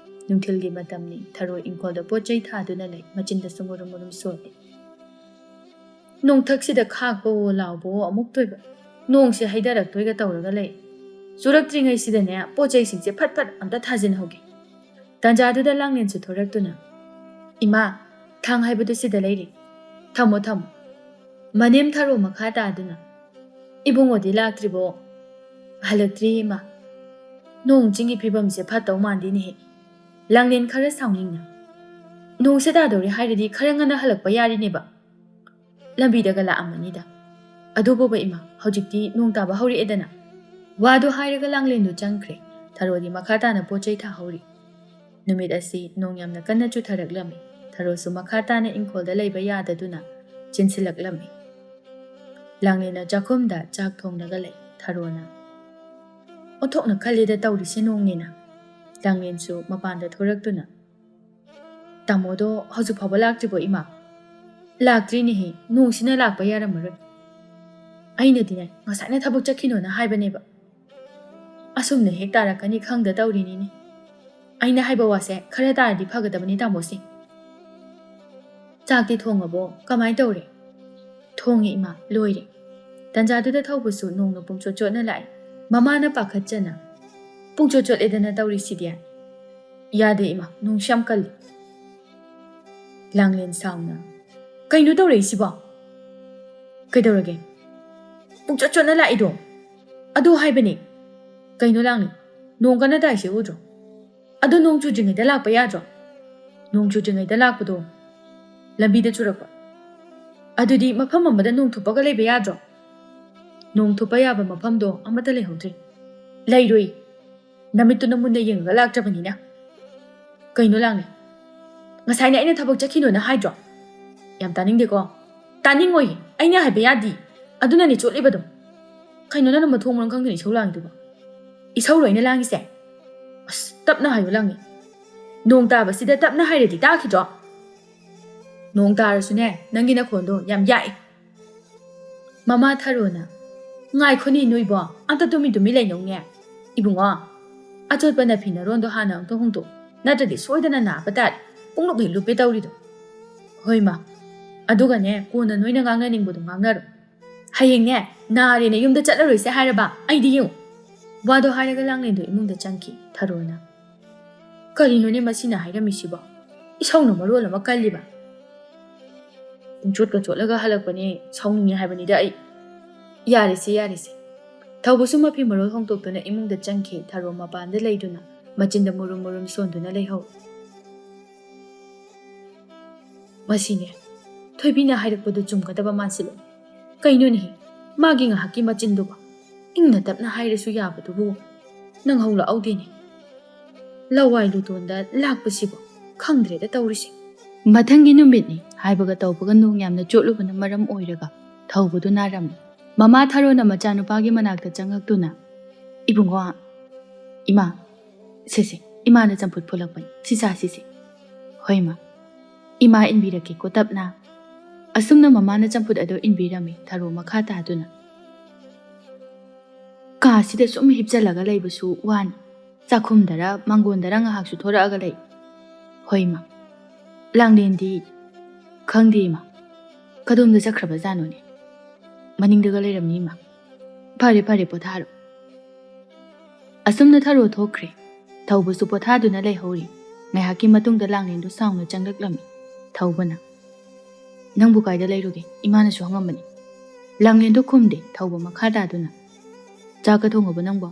ꯅꯨꯡꯊꯤꯜꯒꯤ ꯃꯇꯝꯅꯤ, ꯊꯔꯣ ꯏꯪꯈꯣꯜꯗ ꯄꯣꯠ ꯆꯩ ꯊꯥꯗꯨꯅ ꯂꯩ, ꯃꯆꯤꯟꯗꯁꯨ ꯃꯨꯔꯨꯝ ꯃꯨꯔꯨꯝ ꯁꯣꯜꯂꯤ꯫ ꯅꯣꯡꯊꯛꯁꯤꯗ ꯈꯥꯛꯄꯋꯣ ꯂꯥꯎꯕꯋꯣ ꯑꯃꯨꯛ ꯇꯣꯏꯕ꯫ ꯅꯣꯡꯁꯦ ꯍꯩꯊꯔꯛꯇꯣꯏꯒ ꯇꯧꯔꯒ ꯂꯩ꯫ ꯆꯨꯔꯛꯇ꯭ꯔꯤꯉꯩꯁꯤꯗꯅꯦ ꯄꯣꯠ ꯆꯩꯁꯤꯡꯁꯦ ꯐꯠ ꯐꯠ ꯑꯝꯇ ꯊꯥꯖꯤꯟꯍꯧꯒꯦ꯫ ꯇꯥꯟꯖꯥꯗꯨꯗ ꯂꯥꯡꯂꯦꯟꯁꯨ ꯊꯣꯔꯛꯇꯨꯅ, "ꯏꯃꯥ, ꯊꯥꯡ ꯍꯥꯏꯕꯗꯨ ꯁꯤꯗ ꯂꯩꯔꯤ꯫ ꯊꯝꯃꯣ, ꯊꯝꯃꯣ꯫ ꯃꯅꯦꯝ ꯊꯔꯣ ꯃꯈꯥ ꯇꯥꯗꯨꯅ, ꯏꯕꯨꯡꯉꯣꯗꯤ ꯂꯥꯛꯇ꯭ꯔꯤꯕꯣ?" "ꯍꯜꯂꯛꯇ꯭ꯔꯤ, ꯏꯃꯥ꯫ ꯅꯣꯡ ꯆꯤꯡꯒꯤ ꯐꯤꯕꯝꯁꯦ ꯐꯠꯇꯧ ꯃꯥꯟꯗꯦꯅꯦꯍꯦ꯫ ꯂꯥꯡꯂꯦꯟ ꯈꯔ ꯁꯥꯎꯅꯤꯡꯅ, ꯅꯣꯡꯁꯦ ꯇꯥꯗꯧꯔꯦ ꯍꯥꯏꯔꯗꯤ ꯈꯔ ꯉꯟꯅ ꯍꯜꯂꯛꯄ ꯌꯥꯔꯤꯅꯦꯕ꯫ ꯂꯝꯕꯤꯗꯒ ꯂꯥꯛꯑꯝꯃꯅꯤꯗ꯫ ꯑꯗꯨꯕꯨꯕ ꯏꯃꯥ, ꯍꯧꯖꯤꯛꯇꯤ ꯅꯣꯡ ꯇꯥꯕ ꯍꯧꯔꯛꯑꯦꯗꯅ꯫" ꯋꯥꯗꯨ ꯍꯥꯏꯔꯒ ꯂꯥꯡꯂꯦꯟꯗꯨ ꯆꯪꯈ꯭ꯔꯦ꯫ ꯊꯔꯣꯗꯤ ꯃꯈꯥ ꯇꯥꯅ ꯄꯣꯠ ꯆꯩ ꯊꯥꯍꯧꯔꯤ꯫ ꯅꯨꯃꯤꯠ ꯑꯁꯤ ꯅꯣꯡ ꯌꯥꯝꯅ ꯀꯟꯅ ꯆꯨꯊꯔꯛꯂꯝꯃꯤ꯫ ꯊꯔꯣꯁꯨ ꯃꯈꯥ ꯇꯥꯅ ꯏꯪꯈꯣꯜꯗ ꯂꯩꯕ ꯌꯥꯗꯗꯨꯅ ꯆꯦꯟꯁꯤꯜꯂꯛꯂꯝꯃꯤ꯫ ꯂꯥꯡꯂꯦꯟꯅ ꯆꯥꯛꯈꯨꯝꯗ ꯆꯥꯛ ꯊꯣꯡꯂꯒ ꯂꯩ꯫ ꯊꯔꯣꯅ, "ꯑꯣꯟꯊꯣꯛꯅ ꯈꯜꯂꯦꯗ ꯇꯧꯔꯤꯁꯦ ꯅꯣꯡꯅꯦꯅ꯫" ꯂꯥꯡꯂꯦꯟꯁꯨ ꯃꯄꯥꯟꯗ ꯊꯣꯔꯛꯇꯨꯅ, "ꯇꯥꯃꯣꯗꯣ ꯍꯧꯖꯤꯛ ꯐꯥꯎꯕ ꯂꯥꯛꯇ꯭ꯔꯤꯕꯣ, ꯏꯃꯥ?" "ꯂꯥꯛꯇ꯭ꯔꯤꯅꯦꯍꯦ, ꯅꯣꯡꯁꯤꯅ ꯂꯥꯛꯄ ꯌꯥꯔꯝꯃꯔꯣꯏ꯫ ꯑꯩꯅꯗꯤꯅꯦ ꯉꯁꯥꯏꯅ ꯊꯕꯛ ꯆꯠꯈꯤꯅꯣꯅ ꯍꯥꯏꯕꯅꯦꯕ꯫ ꯑꯁꯨꯝꯅ ꯍꯦꯛ ꯇꯥꯔꯛꯀꯅꯤ ꯈꯪꯗ ꯇꯧꯔꯤꯅꯤꯅꯦ꯫ ꯑꯩꯅ ꯍꯥꯏꯕ ꯋꯥꯁꯦ ꯈꯔ ꯇꯥꯔꯗꯤ ꯐꯒꯗꯕꯅꯤ ꯇꯥꯃꯣꯁꯦ꯫" "ꯆꯥꯛꯇꯤ ꯊꯣꯡꯉꯕꯣ? ꯀꯃꯥꯏ ꯇꯧꯔꯦ?" "ꯊꯣꯡꯉꯦ ꯏꯃꯥ, ꯂꯣꯏꯔꯦ꯫" ꯇꯟꯖꯥꯗꯨꯗ ꯊꯧꯕꯁꯨ ꯅꯣꯡꯅ ꯄꯨꯡꯆꯣꯠ ꯆꯣꯠꯅ ꯂꯥꯛꯑꯦ꯫ ꯃꯃꯥꯅ ꯄꯥꯈꯠꯆꯅ, "ꯄꯨꯡꯆꯣꯠ ꯆꯣꯠꯂꯦꯗꯅ ꯇꯧꯔꯤꯁꯤꯗꯤ꯫" "ꯌꯥꯗꯦ ꯏꯃꯥ, ꯅꯣꯡꯁꯤ ꯌꯥꯝ ꯀꯜꯂꯤ꯫" ꯂꯥꯡꯂꯦꯟ ꯁꯥꯎꯅ, "ꯀꯩꯅꯣ ꯇꯧꯔꯛꯏꯁꯤꯕꯣ? ꯀꯩꯗꯧꯔꯒꯦ? ꯄꯨꯡꯆꯣꯠ ꯆꯣꯠꯅ ꯂꯥꯛꯏꯗꯣ?" "ꯑꯗꯨ ꯍꯥꯏꯕꯅꯦ꯫" "ꯀꯩꯅꯣ ꯂꯥꯡꯂꯦꯟ? ꯅꯣꯡ ꯀꯟꯅ ꯇꯥꯏꯁꯦ ꯎꯗ꯭ꯔꯣ? ꯑꯗꯣ ꯅꯣꯡ ꯆꯨꯗ꯭ꯔꯤꯉꯩꯗ ꯂꯥꯛꯄ ꯌꯥꯗ꯭ꯔꯣ? ꯅꯣꯡ ꯆꯨꯗ꯭ꯔꯤꯉꯩꯗ ꯂꯥꯛꯄꯗꯣ ꯂꯝꯕꯤꯗ ꯆꯨꯔꯛꯄ꯫ ꯑꯗꯨꯗꯤ ꯃꯐꯝ ꯑꯃꯗ ꯅꯣꯡ ꯊꯨꯞꯄꯒ ꯂꯩꯕ ꯌꯥꯗ꯭ꯔꯣ? ꯅꯣꯡ ꯊꯨꯞꯄ ꯌꯥꯕ ꯃꯐꯝꯗꯣ ꯑꯃꯠꯇ ꯂꯩꯍꯧꯗ꯭ꯔꯦ꯫" "ꯂꯩꯔꯣꯏ꯫ ꯅꯃꯤꯠꯇꯨꯅ ꯃꯨꯟꯅ ꯌꯦꯡꯉꯒ ꯂꯥꯛꯇ꯭ꯔꯕꯅꯤꯅ꯫" "ꯀꯩꯅꯣ ꯂꯥꯡꯂꯦꯟ? ꯉꯁꯥꯏꯅ ꯑꯩꯅ ꯊꯕꯛ ꯆꯠꯈꯤꯅꯣꯅ ꯍꯥꯏꯗ꯭ꯔꯣ?" "ꯌꯥꯝ ꯇꯥꯅꯤꯡꯗꯦꯀꯣ꯫" "ꯇꯥꯅꯤꯡꯉꯣꯏ꯫ ꯑꯩꯅ ꯍꯥꯏꯕ ꯌꯥꯗꯤ꯫ ꯑꯗꯨꯅꯅꯦ ꯆꯣꯠꯂꯤꯕꯗꯣ꯫" "ꯀꯩꯅꯣ ꯅꯪꯅ ꯃꯊꯣꯡ ꯃꯔꯝ ꯈꯪꯗꯅ ꯏꯁꯧ ꯂꯥꯡꯉꯤꯗꯨꯕꯣ?" "ꯏꯁꯧꯔꯣ ꯑꯩꯅ ꯂꯥꯡꯉꯤꯁꯦ?" "ꯑꯁ, ꯇꯞꯅ ꯍꯥꯏꯌꯨ ꯂꯥꯡꯂꯦꯟ꯫ ꯅꯣꯡ ꯇꯥꯕꯁꯤꯗ ꯇꯞꯅ ꯍꯥꯏꯔꯗꯤ ꯇꯥꯈꯤꯗ꯭ꯔꯣ?" "ꯅꯣꯡ ꯇꯥꯔꯁꯨꯅꯦ, ꯅꯪꯒꯤ ꯅꯈꯣꯟꯗꯣ ꯌꯥꯝ ꯌꯥꯛꯑꯦ꯫" ꯃꯃꯥ ꯊꯔꯣꯅ, "ꯉꯥꯏꯈꯣꯅꯦ ꯅꯣꯏꯕꯣ, ꯑꯝꯇ ꯇꯨꯃꯤ ꯇꯨꯃꯤ ꯂꯩꯅꯧꯅꯦ꯫ ꯏꯕꯨꯡꯉꯣ, ꯑꯆꯣꯠꯄ ꯅꯐꯤ ꯅꯔꯣꯟꯗꯣ ꯍꯥꯟꯅ ꯑꯝꯇ ꯍꯣꯡꯗꯣꯛ, ꯅꯠꯇ꯭ꯔꯗꯤ ꯁꯣꯏꯗꯅ ꯅꯥꯕ ꯇꯥꯔꯦ꯫ ꯄꯨꯡꯂꯨꯞ ꯍꯦꯛ ꯂꯨꯞꯄꯦ ꯇꯧꯔꯤꯗꯣ꯫" "ꯍꯣꯏ ꯃꯥ, ꯑꯗꯨꯒꯅꯦ, ꯀꯣꯟꯅ ꯅꯣꯏꯅ ꯉꯥꯡꯅꯅꯤꯡꯕꯗꯣ ꯉꯥꯡꯅꯔꯣ꯫ ꯍꯌꯦꯡꯅꯦ, ꯅꯥꯔꯦꯅ ꯌꯨꯝꯗ ꯆꯠꯂꯔꯣꯏꯁꯦ ꯍꯥꯏꯔꯕ? ꯑꯩꯗꯤ ꯌꯦꯡꯉꯨ꯫" ꯋꯥꯗꯣ ꯍꯥꯏꯔꯒ ꯂꯥꯡꯂꯦꯟꯗꯣ ꯏꯃꯨꯡꯗ ꯆꯪꯈꯤ꯫ ꯊꯔꯣꯅ, "ꯀꯔꯤꯅꯣꯅꯦ ꯃꯁꯤꯅ ꯍꯥꯏꯔꯝꯃꯤꯁꯤꯕꯣ? ꯏꯁꯧꯅ ꯃꯔꯣꯜ ꯑꯃ ꯀꯜꯂꯤꯕ꯫" "ꯄꯨꯡꯆꯣꯠꯀ ꯆꯣꯠꯂꯒ ꯍꯜꯂꯛꯄꯅꯦ, ꯁꯥꯎꯅꯤꯡꯉꯦ ꯍꯥꯏꯕꯅꯤꯗ ꯑꯩ꯫" "ꯌꯥꯔꯦꯁꯦ, ꯌꯥꯔꯦꯁꯦ꯫" ꯊꯧꯕꯁꯨ ꯃꯐꯤ ꯃꯔꯣꯜ ꯍꯣꯡꯗꯣꯛꯇꯨꯅ ꯏꯃꯨꯡꯗ ꯆꯪꯈꯤ꯫ ꯊꯔꯣ ꯃꯄꯥꯟꯗ ꯂꯩꯗꯨꯅ ꯃꯆꯤꯟꯗ ꯃꯨꯔꯨꯝ ꯃꯨꯔꯨꯝ ꯁꯣꯟꯗꯨꯅ ꯂꯩꯍꯧ꯫ "ꯃꯁꯤꯅꯦ, ꯊꯣꯏꯕꯤꯅ ꯍꯥꯏꯔꯛꯄꯗꯨ ꯆꯨꯝꯒꯗꯕ ꯃꯥꯟꯁꯤꯜꯂꯛꯑꯦ꯫ ꯀꯩꯅꯣꯅꯦꯍꯦ, ꯃꯥꯒꯤ ꯉꯥꯏꯍꯥꯛꯀꯤ ꯃꯆꯤꯟꯗꯨꯕꯨ? ꯏꯪꯅ ꯇꯞꯅ ꯍꯥꯏꯔꯁꯨ ꯌꯥꯕꯗꯨꯕꯨ ꯅꯪꯍꯧꯂꯛꯍꯧꯗꯦꯅꯦ꯫ ꯂꯋꯥꯏ ꯂꯨꯇꯣꯟꯗ ꯂꯥꯛꯄꯁꯤꯕꯨ ꯈꯪꯗ꯭ꯔꯦꯗ ꯇꯧꯔꯤꯁꯦ꯫" ꯃꯊꯪꯒꯤ ꯅꯨꯃꯤꯠꯅꯤ꯫ ꯍꯥꯏꯕꯒ ꯇꯧꯕꯒ ꯅꯣꯡ ꯌꯥꯝꯅ ꯆꯣꯠꯂꯨꯕꯅ ꯃꯔꯝ ꯑꯣꯏꯔꯒ ꯊꯧꯕꯗꯨ ꯅꯥꯔꯝꯃꯤ꯫ ꯃꯃꯥ ꯊꯔꯣꯅ ꯃꯆꯥꯅꯨꯄꯥꯒꯤ ꯃꯅꯥꯛꯇ ꯆꯪꯉꯛꯇꯨꯅ, "ꯏꯕꯨꯡꯉꯣ, ꯏꯃꯥ, ꯁꯦ, ꯁꯦ, ꯏꯃꯥꯅ ꯆꯝꯐꯨꯠ ꯐꯨꯠꯂꯛꯄꯅꯤ, ꯁꯤ ꯆꯥꯁꯤꯁꯦ꯫" "ꯍꯣꯏ, ꯃꯥ꯫ ꯏꯃꯥ ꯏꯟꯕꯤꯔꯛꯀꯦꯀꯣ ꯇꯞꯅ꯫" ꯑꯁꯨꯝꯅ ꯃꯃꯥꯅ ꯆꯝꯐꯨꯠ ꯑꯗꯨ ꯏꯟꯕꯤꯔꯝꯃꯤ꯫ ꯊꯔꯣ ꯃꯈꯥ ꯇꯥꯗꯨꯅ, "ꯀꯥꯁꯤꯗ ꯁꯨꯝ ꯍꯤꯞꯆꯜꯂꯒ ꯂꯩꯕꯁꯨ ꯋꯥꯅꯤ꯫ ꯆꯥꯛꯈꯨꯝꯗꯔ ꯃꯥꯡꯒꯣꯟꯗꯔ ꯉꯥꯏꯍꯥꯛꯁꯨ ꯊꯣꯔꯛꯑꯒ ꯂꯩ꯫" "ꯍꯣꯏ, ꯃꯥ꯫" ꯂꯥꯡꯂꯦꯟꯗꯤ "ꯈꯪꯗꯦ ꯏꯃꯥ, ꯀꯗꯣꯝꯗ ꯆꯠꯈ꯭ꯔꯕꯖꯥꯠꯅꯣꯅꯦ? ꯃꯅꯤꯡꯗꯒ ꯂꯩꯔꯝꯅꯤ ꯏꯃꯥ꯫ ꯐꯔꯦ ꯐꯔꯦ, ꯄꯣꯊꯥꯔꯣ"꯫ ꯑꯁꯨꯝꯅ ꯊꯔꯣ ꯊꯣꯛꯈ꯭ꯔꯦ꯫ ꯊꯧꯕꯁꯨ ꯄꯣꯊꯥꯗꯨꯅ ꯂꯩꯍꯧꯔꯤ꯫ ꯉꯥꯏꯍꯥꯛꯀꯤ ꯃꯇꯨꯡꯗ ꯂꯥꯡꯂꯦꯟꯗꯨ ꯁꯥꯎꯅ ꯆꯪꯂꯛꯂꯝꯃꯤ꯫ ꯊꯧꯕꯅ, "ꯅꯪꯕꯨ ꯀꯥꯏꯗ ꯂꯩꯔꯨꯒꯦ? ꯏꯃꯥꯅꯁꯨ ꯍꯪꯉꯝꯕꯅꯤ"꯫ ꯂꯥꯡꯂꯦꯟꯗꯨ ꯈꯨꯝꯗꯦ꯫ ꯊꯧꯕ ꯃꯈꯥ ꯇꯥꯗꯨꯅ, "ꯆꯥꯛꯀ ꯊꯣꯡꯉꯕꯣ ꯅꯪꯕꯣ?"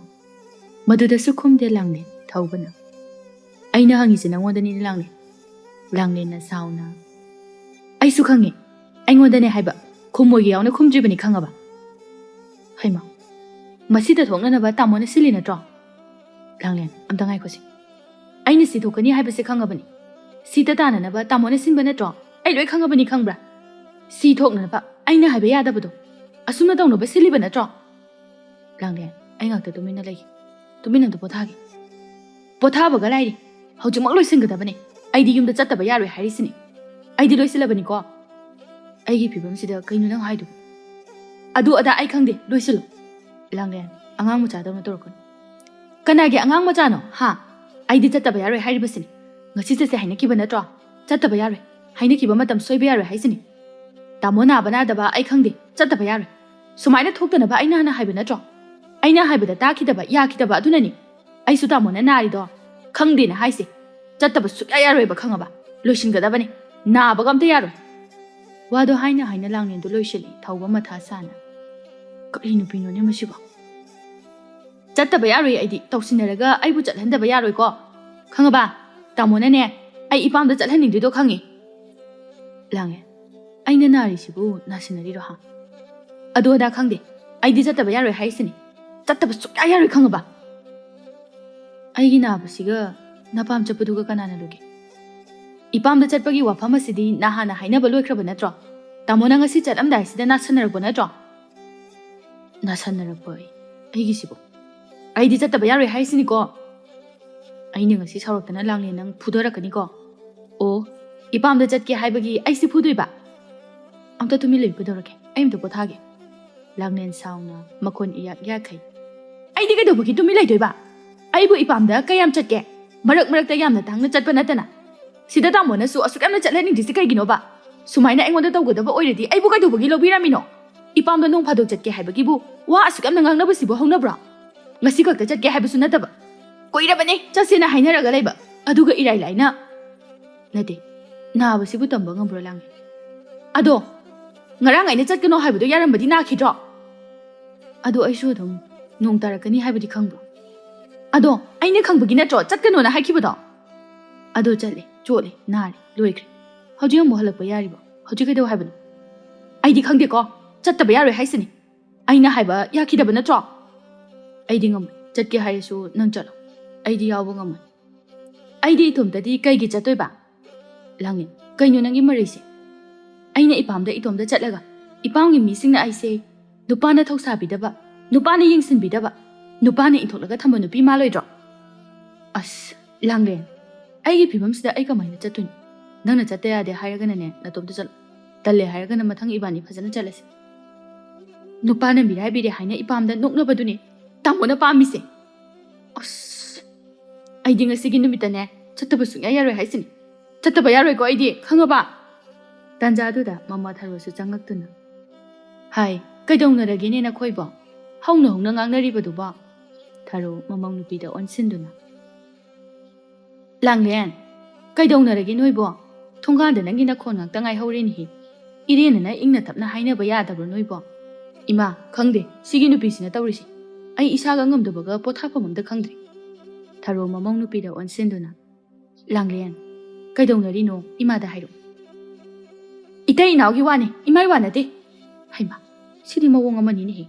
ꯃꯗꯨꯗꯁꯨ ꯈꯨꯝꯗꯦ ꯂꯥꯡꯂꯦꯟ꯫ ꯊꯧꯕꯅ, "ꯑꯩꯅ ꯍꯪꯉꯤꯁꯦ ꯅꯪꯉꯣꯟꯗꯅꯤ ꯂꯥꯡꯂꯦꯟ"꯫ ꯂꯥꯡꯂꯦꯟꯅ ꯁꯥꯎꯅ, "ꯑꯩꯁꯨ ꯈꯪꯉꯤ, ꯑꯩꯉꯣꯟꯗꯅꯦ ꯍꯥꯏꯕ꯫ ꯈꯨꯝꯃꯣꯏꯒꯦ ꯌꯥꯎꯅ ꯈꯨꯝꯗ꯭ꯔꯤꯕꯅꯤ, ꯈꯪꯉꯕ?" "ꯍꯩꯃꯥ, ꯃꯁꯤꯗ ꯊꯣꯛꯅꯅꯕ ꯇꯥꯃꯣꯅ ꯁꯤꯜꯂꯤ ꯅꯠꯇ꯭ꯔꯣ?" "ꯂꯥꯡꯂꯦꯟ, ꯑꯝꯇ ꯉꯥꯏꯈꯣꯁꯦ꯫ ꯑꯩꯅ ꯁꯤ ꯊꯣꯛꯀꯅꯤ ꯍꯥꯏꯕꯁꯦ ꯈꯪꯉꯕꯅꯤ꯫ ꯁꯤꯗ ꯇꯥꯅꯅꯕ ꯇꯥꯃꯣꯅ ꯁꯤꯟꯕ ꯅꯠꯇ꯭ꯔꯣ? ꯑꯩ ꯂꯣꯏ ꯈꯪꯉꯕꯅꯤ, ꯈꯪꯕ꯭ꯔꯥ? ꯁꯤ ꯊꯣꯛꯅꯅꯕ ꯑꯩꯅ ꯍꯥꯏꯕ ꯌꯥꯗꯕꯗꯣ ꯑꯁꯨꯝꯅ ꯇꯧꯅꯕ ꯁꯤꯜꯂꯤꯕ ꯅꯠꯇ꯭ꯔꯣ?" "ꯂꯥꯡꯂꯦꯟ, ꯑꯩ ꯉꯥꯛꯇ ꯇꯨꯃꯤꯟꯅ ꯂꯩꯒꯦ꯫ ꯇꯨꯃꯤꯟꯅ ꯑꯝꯇ ꯄꯣꯊꯥꯒꯦ"꯫ "ꯄꯣꯊꯥꯕꯒ ꯂꯥꯏꯔꯤ꯫ ꯍꯧꯖꯤꯛꯃꯛ ꯂꯣꯏꯁꯤꯟꯒꯗꯕꯅꯤ꯫ ꯑꯩꯗꯤ ꯌꯨꯝꯗ ꯆꯠꯇꯕ ꯌꯥꯔꯣꯏ ꯍꯥꯏꯔꯤꯁꯤꯅꯤ꯫ ꯑꯩꯗꯤ ꯂꯣꯏꯁꯤꯜꯂꯕꯅꯤꯀꯣ"꯫ "ꯑꯩꯒꯤ ꯐꯤꯕꯝꯁꯤꯗ ꯀꯩꯅꯣ ꯅꯪ ꯍꯥꯏꯗꯨꯕꯨ?" "ꯑꯗꯨ ꯑꯗꯥ ꯑꯩ ꯈꯪꯗꯦ, ꯂꯣꯏꯁꯤꯜꯂꯨ"꯫ "ꯂꯥꯡꯂꯦꯟ, ꯑꯉꯥꯡ ꯃꯆꯥꯗꯧꯅ ꯇꯧꯔꯛꯀꯅꯨ"꯫ "ꯀꯅꯥꯒꯤ ꯑꯉꯥꯡ ꯃꯆꯥꯅꯣ, ꯍꯥ? ꯑꯩꯗꯤ ꯆꯠꯇꯕ ꯌꯥꯔꯣꯏ ꯍꯥꯏꯔꯤꯕꯁꯤꯅꯤ꯫ ꯉꯁꯤ ꯆꯠꯁꯦ ꯍꯥꯏꯅꯈꯤꯕ ꯅꯠꯇ꯭ꯔꯣ? ꯆꯠꯇꯕ ꯌꯥꯔꯣꯏ꯫ ꯍꯥꯏꯅꯈꯤꯕ ꯃꯇꯝ ꯁꯣꯏꯕ ꯌꯥꯔꯣꯏ ꯍꯥꯏꯁꯤꯅꯤ꯫ ꯇꯥꯃꯣ ꯅꯥꯕ ꯅꯥꯗꯕ ꯑꯩ ꯈꯪꯗꯦ, ꯆꯠꯇꯕ ꯌꯥꯔꯣꯏ꯫ ꯁꯨꯃꯥꯏꯅ ꯊꯣꯛꯇꯅꯕ ꯑꯩꯅ ꯍꯥꯟꯅ ꯍꯥꯏꯕ ꯅꯠꯇ꯭ꯔꯣ? ꯑꯩꯅ ꯍꯥꯏꯕꯗ ꯇꯥꯈꯤꯗꯕ, ꯌꯥꯈꯤꯗꯕ ꯑꯗꯨꯅꯅꯤ꯫ ꯑꯩꯁꯨ ꯇꯥꯃꯣꯅ ꯅꯥꯔꯤꯗꯣ ꯈꯪꯗꯦꯅ ꯍꯥꯏꯁꯦ꯫ ꯆꯠꯇꯕ ꯁꯨꯛꯌꯥ ꯌꯥꯔꯣꯏꯕ, ꯈꯪꯉꯕ? ꯂꯣꯏꯁꯤꯟꯒꯗꯕꯅꯤ꯫ ꯅꯥꯕꯒ ꯑꯝꯇ ꯌꯥꯔꯣꯏ"꯫ ꯋꯥꯗꯣ ꯍꯥꯏꯅ ꯍꯥꯏꯅ ꯂꯥꯡꯂꯦꯟꯗꯣ ꯂꯣꯏꯁꯤꯜꯂꯤ, ꯊꯧꯕ ꯃꯊꯥ ꯁꯥꯅ꯫ "ꯀꯔꯤ ꯅꯨꯄꯤꯅꯣꯅꯦ ꯃꯁꯤꯕꯣ?" "ꯆꯠꯇꯕ ꯌꯥꯔꯣꯏ, ꯑꯩꯗꯤ ꯇꯧꯁꯤꯟꯅꯔꯒ ꯑꯩꯕꯨ ꯆꯠꯍꯟꯗꯕ ꯌꯥꯔꯣꯏꯀꯣ, ꯈꯪꯉꯕ? ꯇꯥꯃꯣꯅꯅꯦ ꯑꯩ ꯏꯄꯥꯝꯗ ꯆꯠꯍꯟꯅꯤꯡꯗ꯭ꯔꯤꯗꯣ ꯈꯪꯉꯤ"꯫ ꯂꯥꯡꯂꯦꯟ, "ꯑꯩꯅ ꯅꯥꯔꯤꯁꯤꯕꯨ ꯅꯥꯁꯤꯟꯅꯔꯤꯔꯣ, ꯍꯥ? ꯑꯗꯨ ꯑꯗꯥ ꯈꯪꯗꯦ, ꯑꯩꯗꯤ ꯆꯠꯇꯕ ꯌꯥꯔꯣꯏ ꯍꯥꯏꯔꯤꯁꯤꯅꯤ꯫ ꯆꯠꯇꯕ ꯁꯨꯛꯌꯥ ꯌꯥꯔꯣꯏ, ꯈꯪꯉꯕ?" "ꯑꯩꯒꯤ ꯅꯥꯕꯁꯤꯒ ꯅꯄꯥꯝ ꯆꯠꯄꯗꯨꯒ ꯀꯅꯥꯅ ꯂꯨꯒꯦ? ꯏꯄꯥꯝꯗ ꯆꯠꯄꯒꯤ ꯋꯥꯐꯝ ꯑꯁꯤꯗꯤ ꯅꯍꯥꯟꯅ ꯍꯥꯏꯅꯕ ꯂꯣꯏꯈ꯭ꯔꯕ ꯅꯠꯇ꯭ꯔꯣ? ꯇꯥꯃꯣꯅ ꯉꯁꯤ ꯆꯠꯂꯝꯗꯥꯏꯁꯤꯗ ꯅꯥꯁꯟꯅꯔꯛꯄ ꯅꯠꯇ꯭ꯔꯣ?" "ꯅꯥꯁꯟꯅꯔꯛꯄ ꯑꯩ? ꯑꯩꯒꯤꯁꯤꯕꯨ?" "ꯑꯩꯗꯤ ꯆꯠꯇꯕ ꯌꯥꯔꯣꯏ ꯍꯥꯏꯁꯤꯅꯤꯀꯣ꯫ ꯑꯩꯅ ꯉꯁꯤ ꯁꯥꯎꯔꯛꯇꯅ ꯂꯥꯡꯂꯦꯟ ꯅꯪ ꯐꯨꯗꯔꯛꯀꯅꯤꯀꯣ꯫ ꯑꯣ, ꯏꯄꯥꯝꯗ ꯆꯠꯀꯦ ꯍꯥꯏꯕꯒꯤ ꯑꯩꯁꯤ ꯐꯨꯗꯣꯏꯕ? ꯑꯝꯇ ꯇꯨꯃꯤꯟ ꯂꯩꯌꯨ, ꯀꯩꯗꯧꯔꯒꯦ? ꯑꯩ ꯑꯝꯇ ꯄꯣꯊꯥꯒꯦ"꯫ ꯂꯥꯡꯂꯦꯟ ꯁꯥꯎꯅ ꯃꯈꯣꯟ ꯏꯌꯥꯛ ꯌꯥꯛꯈꯩ꯫ "ꯑꯩꯗꯤ ꯀꯩꯗꯧꯕꯒꯤ ꯇꯨꯃꯤꯟ ꯂꯩꯗꯣꯏꯕ? ꯑꯩꯕꯨ ꯏꯄꯥꯝꯗ ꯀꯌꯥꯝ ꯆꯠꯀꯦ? ꯃꯔꯛ ꯃꯔꯛꯇ ꯌꯥꯝꯅ ꯇꯥꯡꯅ ꯆꯠꯄ ꯅꯠꯇꯅ꯫ ꯁꯤꯗ ꯇꯥꯃꯣꯅꯁꯨ ꯑꯁꯨꯛ ꯌꯥꯝꯅ ꯆꯠꯍꯟꯅꯤꯡꯗ꯭ꯔꯤꯁꯤ ꯀꯩꯒꯤꯅꯣꯕ?" ꯁꯨꯃꯥꯏꯅ ꯑꯩꯉꯣꯟꯗ ꯇꯧꯒꯗꯕ ꯑꯣꯏꯔꯗꯤ ꯑꯩꯕꯨ ꯀꯩꯗꯧꯕꯒꯤ ꯂꯧꯕꯤꯔꯝꯃꯤꯅꯣ? ꯏꯄꯥꯝꯗ ꯅꯣꯡ ꯐꯥꯗꯣꯛ ꯆꯠꯀꯦ ꯍꯥꯏꯕꯒꯤꯕꯨ ꯋꯥ ꯑꯁꯨꯛ ꯌꯥꯝꯅ ꯉꯥꯡꯅꯕꯁꯤꯕꯨ ꯍꯧꯅꯕ꯭ꯔꯣ? ꯉꯁꯤ ꯈꯛꯇ ꯆꯠꯀꯦ ꯍꯥꯏꯕꯁꯨ ꯅꯠꯇꯕ, ꯀꯨꯏꯔꯕꯅꯤ ꯆꯠꯁꯦꯅ ꯍꯥꯏꯅꯔꯒ ꯂꯩꯕ, ꯑꯗꯨꯒ ꯏꯔꯥꯏ ꯂꯥꯏꯅ꯫ ꯅꯠꯇꯦ, ꯅꯥꯕꯁꯤꯕꯨ ꯇꯝꯕ ꯉꯝꯕ꯭ꯔꯣ ꯂꯥꯡꯉꯦ? ꯑꯗꯣ ꯉꯔꯥꯡ ꯑꯩꯅ ꯆꯠꯀꯅꯣ ꯍꯥꯏꯕꯗꯣ ꯌꯥꯔꯝꯕꯗꯤ ꯅꯥꯈꯤꯗ꯭ꯔꯣ? ꯑꯗꯣ ꯑꯩꯁꯨ ꯑꯗꯨꯝ ꯅꯣꯡ ꯇꯥꯔꯛꯀꯅꯤ ꯍꯥꯏꯕꯗꯤ ꯈꯪꯕ꯭ꯔꯣ? ꯑꯗꯣ ꯑꯩꯅ ꯈꯪꯕꯒꯤ ꯅꯠꯇ꯭ꯔꯣ ꯆꯠꯀꯅꯣꯅ ꯍꯥꯏꯈꯤꯕꯗꯣ? ꯑꯗꯣ ꯆꯠꯂꯦ, ꯆꯣꯠꯂꯦ, ꯅꯥꯔꯦ, ꯂꯣꯏꯈ꯭ꯔꯦ꯫ ꯍꯧꯖꯤꯛ ꯑꯃꯨꯛ ꯍꯜꯂꯛꯄ ꯌꯥꯔꯤꯕꯣ? ꯍꯧꯖꯤꯛ ꯀꯩꯗꯧ ꯍꯥꯏꯕꯅꯣ? ꯑꯩꯗꯤ ꯈꯪꯗꯦꯀꯣ, ꯆꯠꯇꯕ ꯌꯥꯔꯣꯏ ꯍꯥꯏꯁꯤꯅꯤ꯫ ꯑꯩꯅ ꯍꯥꯏꯕ ꯌꯥꯈꯤꯗꯕ ꯅꯠꯇ꯭ꯔꯣ? ꯑꯩꯗꯤ ꯉꯝꯃꯣꯏ, ꯆꯠꯀꯦ ꯍꯥꯏꯔꯁꯨ ꯅꯪ ꯆꯠꯂꯣ, ꯑꯩꯗꯤ ꯌꯥꯎꯕ ꯉꯝꯃꯣꯏ꯫ ꯑꯩꯗꯤ ꯏꯇꯣꯝꯇꯗꯤ ꯀꯩꯒꯤ ꯆꯠꯇꯣꯏꯕ? ꯂꯥꯡꯂꯦꯟ, ꯀꯩꯅꯣ ꯅꯪꯒꯤ ꯃꯔꯩꯁꯦ? ꯑꯩꯅ ꯏꯄꯥꯝꯗ ꯏꯇꯣꯝꯇ ꯆꯠꯂꯒ ꯏꯄꯥꯝꯒꯤ ꯃꯤꯁꯤꯡꯅ ꯑꯩꯁꯦ ꯅꯨꯄꯥꯅ ꯊꯧꯁꯥꯕꯤꯗꯕ, ꯅꯨꯄꯥꯅ ꯌꯦꯡꯁꯤꯟꯕꯤꯗꯕ, ꯅꯨꯄꯥꯅ ꯏꯟꯊꯣꯛꯂꯒ ꯊꯝꯕ ꯅꯨꯄꯤ ꯃꯥꯜꯂꯣꯏꯗ꯭ꯔꯣ? ꯑꯁ ꯂꯥꯡꯂꯦꯟ, ꯑꯩꯒꯤ ꯐꯤꯕꯝꯁꯤꯗ ꯑꯩ ꯀꯃꯥꯏꯅ ꯆꯠꯇꯣꯏꯅꯣ? ꯅꯪꯅ ꯆꯠꯇ ꯌꯥꯗꯦ ꯍꯥꯏꯔꯒꯅꯅꯦ ꯅꯇꯣꯝꯇ ꯆꯠꯂꯣ, ꯇꯜꯂꯦ ꯍꯥꯏꯔꯒꯅ ꯃꯊꯪ ꯏꯕꯥꯅꯤ ꯐꯖꯅ ꯆꯠꯂꯁꯤ꯫ ꯅꯨꯄꯥꯅ ꯃꯤꯔꯥꯏꯕꯤꯔꯦ ꯍꯥꯏꯅ ꯏꯄꯥꯝꯗ ꯅꯣꯛꯅꯕꯗꯨꯅꯦ ꯇꯥꯃꯣꯅ ꯄꯥꯝꯃꯤꯁꯦ꯫ ꯑꯁ, ꯑꯩꯗꯤ ꯉꯁꯤꯒꯤ ꯅꯨꯃꯤꯠꯇꯅꯦ ꯆꯠꯇꯕ ꯁꯨꯡꯌꯥ ꯌꯥꯔꯣꯏ ꯍꯥꯏꯁꯤꯅꯤ꯫ ꯆꯠꯇꯕ ꯌꯥꯔꯣꯏꯀꯣ ꯑꯩꯗꯤ, ꯈꯪꯉꯕ? ꯇꯥꯟꯖꯥꯗꯨꯗ ꯃꯃꯥ ꯊꯔꯣꯁꯨ ꯆꯪꯉꯛꯇꯨꯅ, "ꯍꯥꯏ, ꯀꯩꯗꯧꯅꯔꯒꯦꯅꯦ ꯅꯈꯣꯏꯕꯣ? ꯍꯧꯅ ꯍꯧꯅ ꯉꯥꯡꯅꯔꯤꯕꯗꯨꯕꯣ?" ꯊꯔꯣ ꯃꯃꯧ ꯅꯨꯄꯤꯗ ꯑꯣꯟꯁꯤꯟꯗꯨꯅ, "ꯂꯥꯡꯂꯦꯟ, ꯀꯩꯗꯧꯅꯔꯒꯦ ꯅꯣꯏꯕꯣ? ꯊꯣꯡꯒꯥꯟꯗ ꯅꯪꯒꯤ ꯅꯈꯣꯟ ꯉꯥꯛꯇ ꯉꯥꯏꯍꯧꯔꯦꯅꯦꯍꯦ꯫ ꯏꯔꯦꯟꯅꯅ ꯏꯪꯅ ꯇꯞꯅ ꯍꯥꯏꯅꯕ ꯌꯥꯗꯕ꯭ꯔꯣ ꯅꯣꯏꯕꯣ? ꯏꯃꯥ, ꯈꯪꯗꯦ ꯁꯤꯒꯤ ꯅꯨꯄꯤꯁꯤꯅ ꯇꯧꯔꯤꯁꯦ꯫ ꯑꯩ ꯏꯁꯥꯒ ꯉꯝꯗꯕꯒ ꯄꯣꯊꯥꯐꯝ ꯑꯝꯇ ꯈꯪꯗ꯭ꯔꯦ꯫" ꯊꯔꯣ ꯃꯃꯧ ꯅꯨꯄꯤꯗ ꯑꯣꯟꯁꯤꯟꯗꯨꯅ, "ꯂꯥꯡꯂꯦꯟ, ꯀꯩꯗꯧꯅꯔꯤꯅꯣ? ꯏꯃꯥꯗ ꯍꯥꯏꯔꯛꯑꯣ꯫" "ꯏꯇꯩ ꯏꯅꯥꯎꯒꯤ ꯋꯥꯅꯤ, ꯏꯃꯥꯏ ꯋꯥ ꯅꯠꯇꯦ꯫" ꯍꯩꯃꯥ, ꯁꯤꯗꯤ ꯃꯑꯣꯡ ꯑꯃꯅꯤꯅꯦꯍꯦ꯫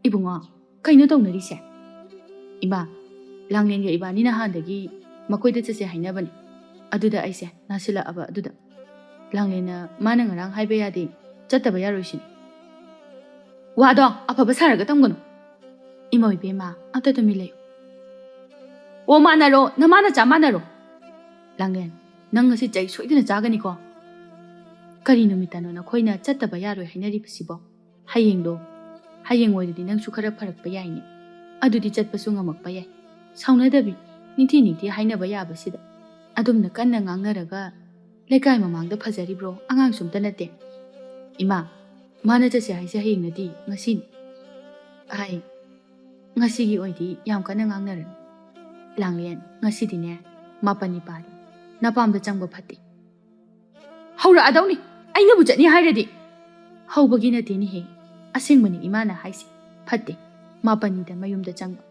"ꯏꯕꯨꯡꯉꯣ, ꯀꯩꯅꯣ ꯇꯧꯅꯔꯤꯁꯦ?" "ꯏꯃꯥ, ꯂꯥꯡꯂꯦꯟꯒ ꯏꯕꯥꯅꯤ ꯅꯍꯥꯟꯗꯒꯤ ꯃꯈꯣꯏꯗ ꯆꯠꯁꯦ ꯍꯥꯏꯅꯕꯅꯦ꯫ ꯑꯗꯨꯗ ꯑꯩꯁꯦ ꯅꯥꯁꯤꯜꯂꯛꯑꯕ ꯑꯗꯨꯗ ꯂꯥꯡꯂꯦꯟꯅ ꯃꯥꯅ ꯉꯔꯥꯡ ꯍꯥꯏꯕ ꯌꯥꯗꯦ, ꯆꯠꯇꯕ ꯌꯥꯔꯣꯏ ꯁꯤꯅꯤ꯫" "ꯋꯥꯗꯣ ꯑꯐꯕ ꯁꯥꯔꯒ ꯇꯝꯒꯅꯨ꯫" "ꯏꯃꯧ ꯏꯕꯦꯝꯃ, ꯑꯝꯇ ꯇꯨꯃꯤꯟ ꯂꯩꯌꯨ꯫" "ꯑꯣ, ꯃꯥꯟꯅꯔꯣ, ꯅꯃꯥ ꯅꯆꯥ ꯃꯥꯟꯅꯔꯣ꯫" "ꯂꯥꯡꯂꯦꯟ, ꯅꯪ ꯉꯁꯤ ꯆꯩ ꯁꯣꯏꯗꯅ ꯆꯥꯒꯅꯤꯀꯣ꯫" "ꯀꯔꯤ ꯅꯨꯃꯤꯠꯇꯅꯣ ꯅꯈꯣꯏꯅ ꯆꯠꯇꯕ ꯌꯥꯔꯣꯏ ꯍꯥꯏꯅꯔꯤꯕꯁꯤꯕꯣ? ꯍꯌꯦꯡꯗꯣ, ꯍꯌꯦꯡ ꯑꯣꯏꯔꯗꯤ ꯅꯪꯁꯨ ꯈꯔ ꯐꯔꯛꯄ ꯌꯥꯏꯅꯦ꯫ ꯑꯗꯨꯗꯤ ꯆꯠꯄꯁꯨ ꯉꯝꯃꯛꯄ ꯌꯥꯏ꯫ ꯁꯥꯎꯅꯗꯕꯤ, ꯅꯤꯡꯊꯤ ꯅꯤꯡꯊꯤ ꯍꯥꯏꯅꯕ ꯌꯥꯕꯁꯤꯗ ꯑꯗꯨꯝꯅ ꯀꯟꯅ ꯉꯥꯡꯅꯔꯒ ꯂꯩꯀꯥꯏ ꯃꯃꯥꯡꯗ ꯐꯖꯔꯤꯕ꯭ꯔꯣ? ꯑꯉꯥꯡꯁꯨ ꯑꯝꯇ ꯅꯠꯇꯦ꯫ ꯏꯃꯥ, ꯃꯥꯅ ꯆꯠꯁꯦ ꯍꯥꯏꯁꯦ ꯍꯌꯦꯡ ꯅꯠꯇꯦ, ꯉꯁꯤꯅꯤ꯫ ꯑꯩ ꯉꯁꯤꯒꯤ ꯑꯣꯏꯗꯤ ꯌꯥꯝ ꯀꯟꯅ ꯉꯥꯡꯅꯔꯅꯨ꯫ ꯂꯥꯡꯂꯦꯟ, ꯉꯁꯤꯗꯤꯅꯦ ꯃꯥꯄꯟꯅꯤ ꯄꯥꯜꯂꯤ꯫ ꯅꯄꯥꯝꯗ ꯆꯪꯕ ꯐꯠꯇꯦ꯫ ꯍꯧꯔꯛꯑꯗꯧꯅꯤ, ꯑꯩꯅꯕꯨ ꯆꯠꯅꯤ ꯍꯥꯏꯔꯗꯤ꯫ ꯍꯧꯕꯒꯤ ꯅꯠꯇꯦꯅꯦꯍꯦ, ꯑꯁꯦꯡꯕꯅꯤ ꯏꯃꯥꯅ ꯍꯥꯏꯁꯦ꯫ ꯐꯠꯇꯦ ꯃꯥꯄꯟꯅꯤꯗ ꯃꯌꯨꯝꯗ ꯆꯪꯕ꯫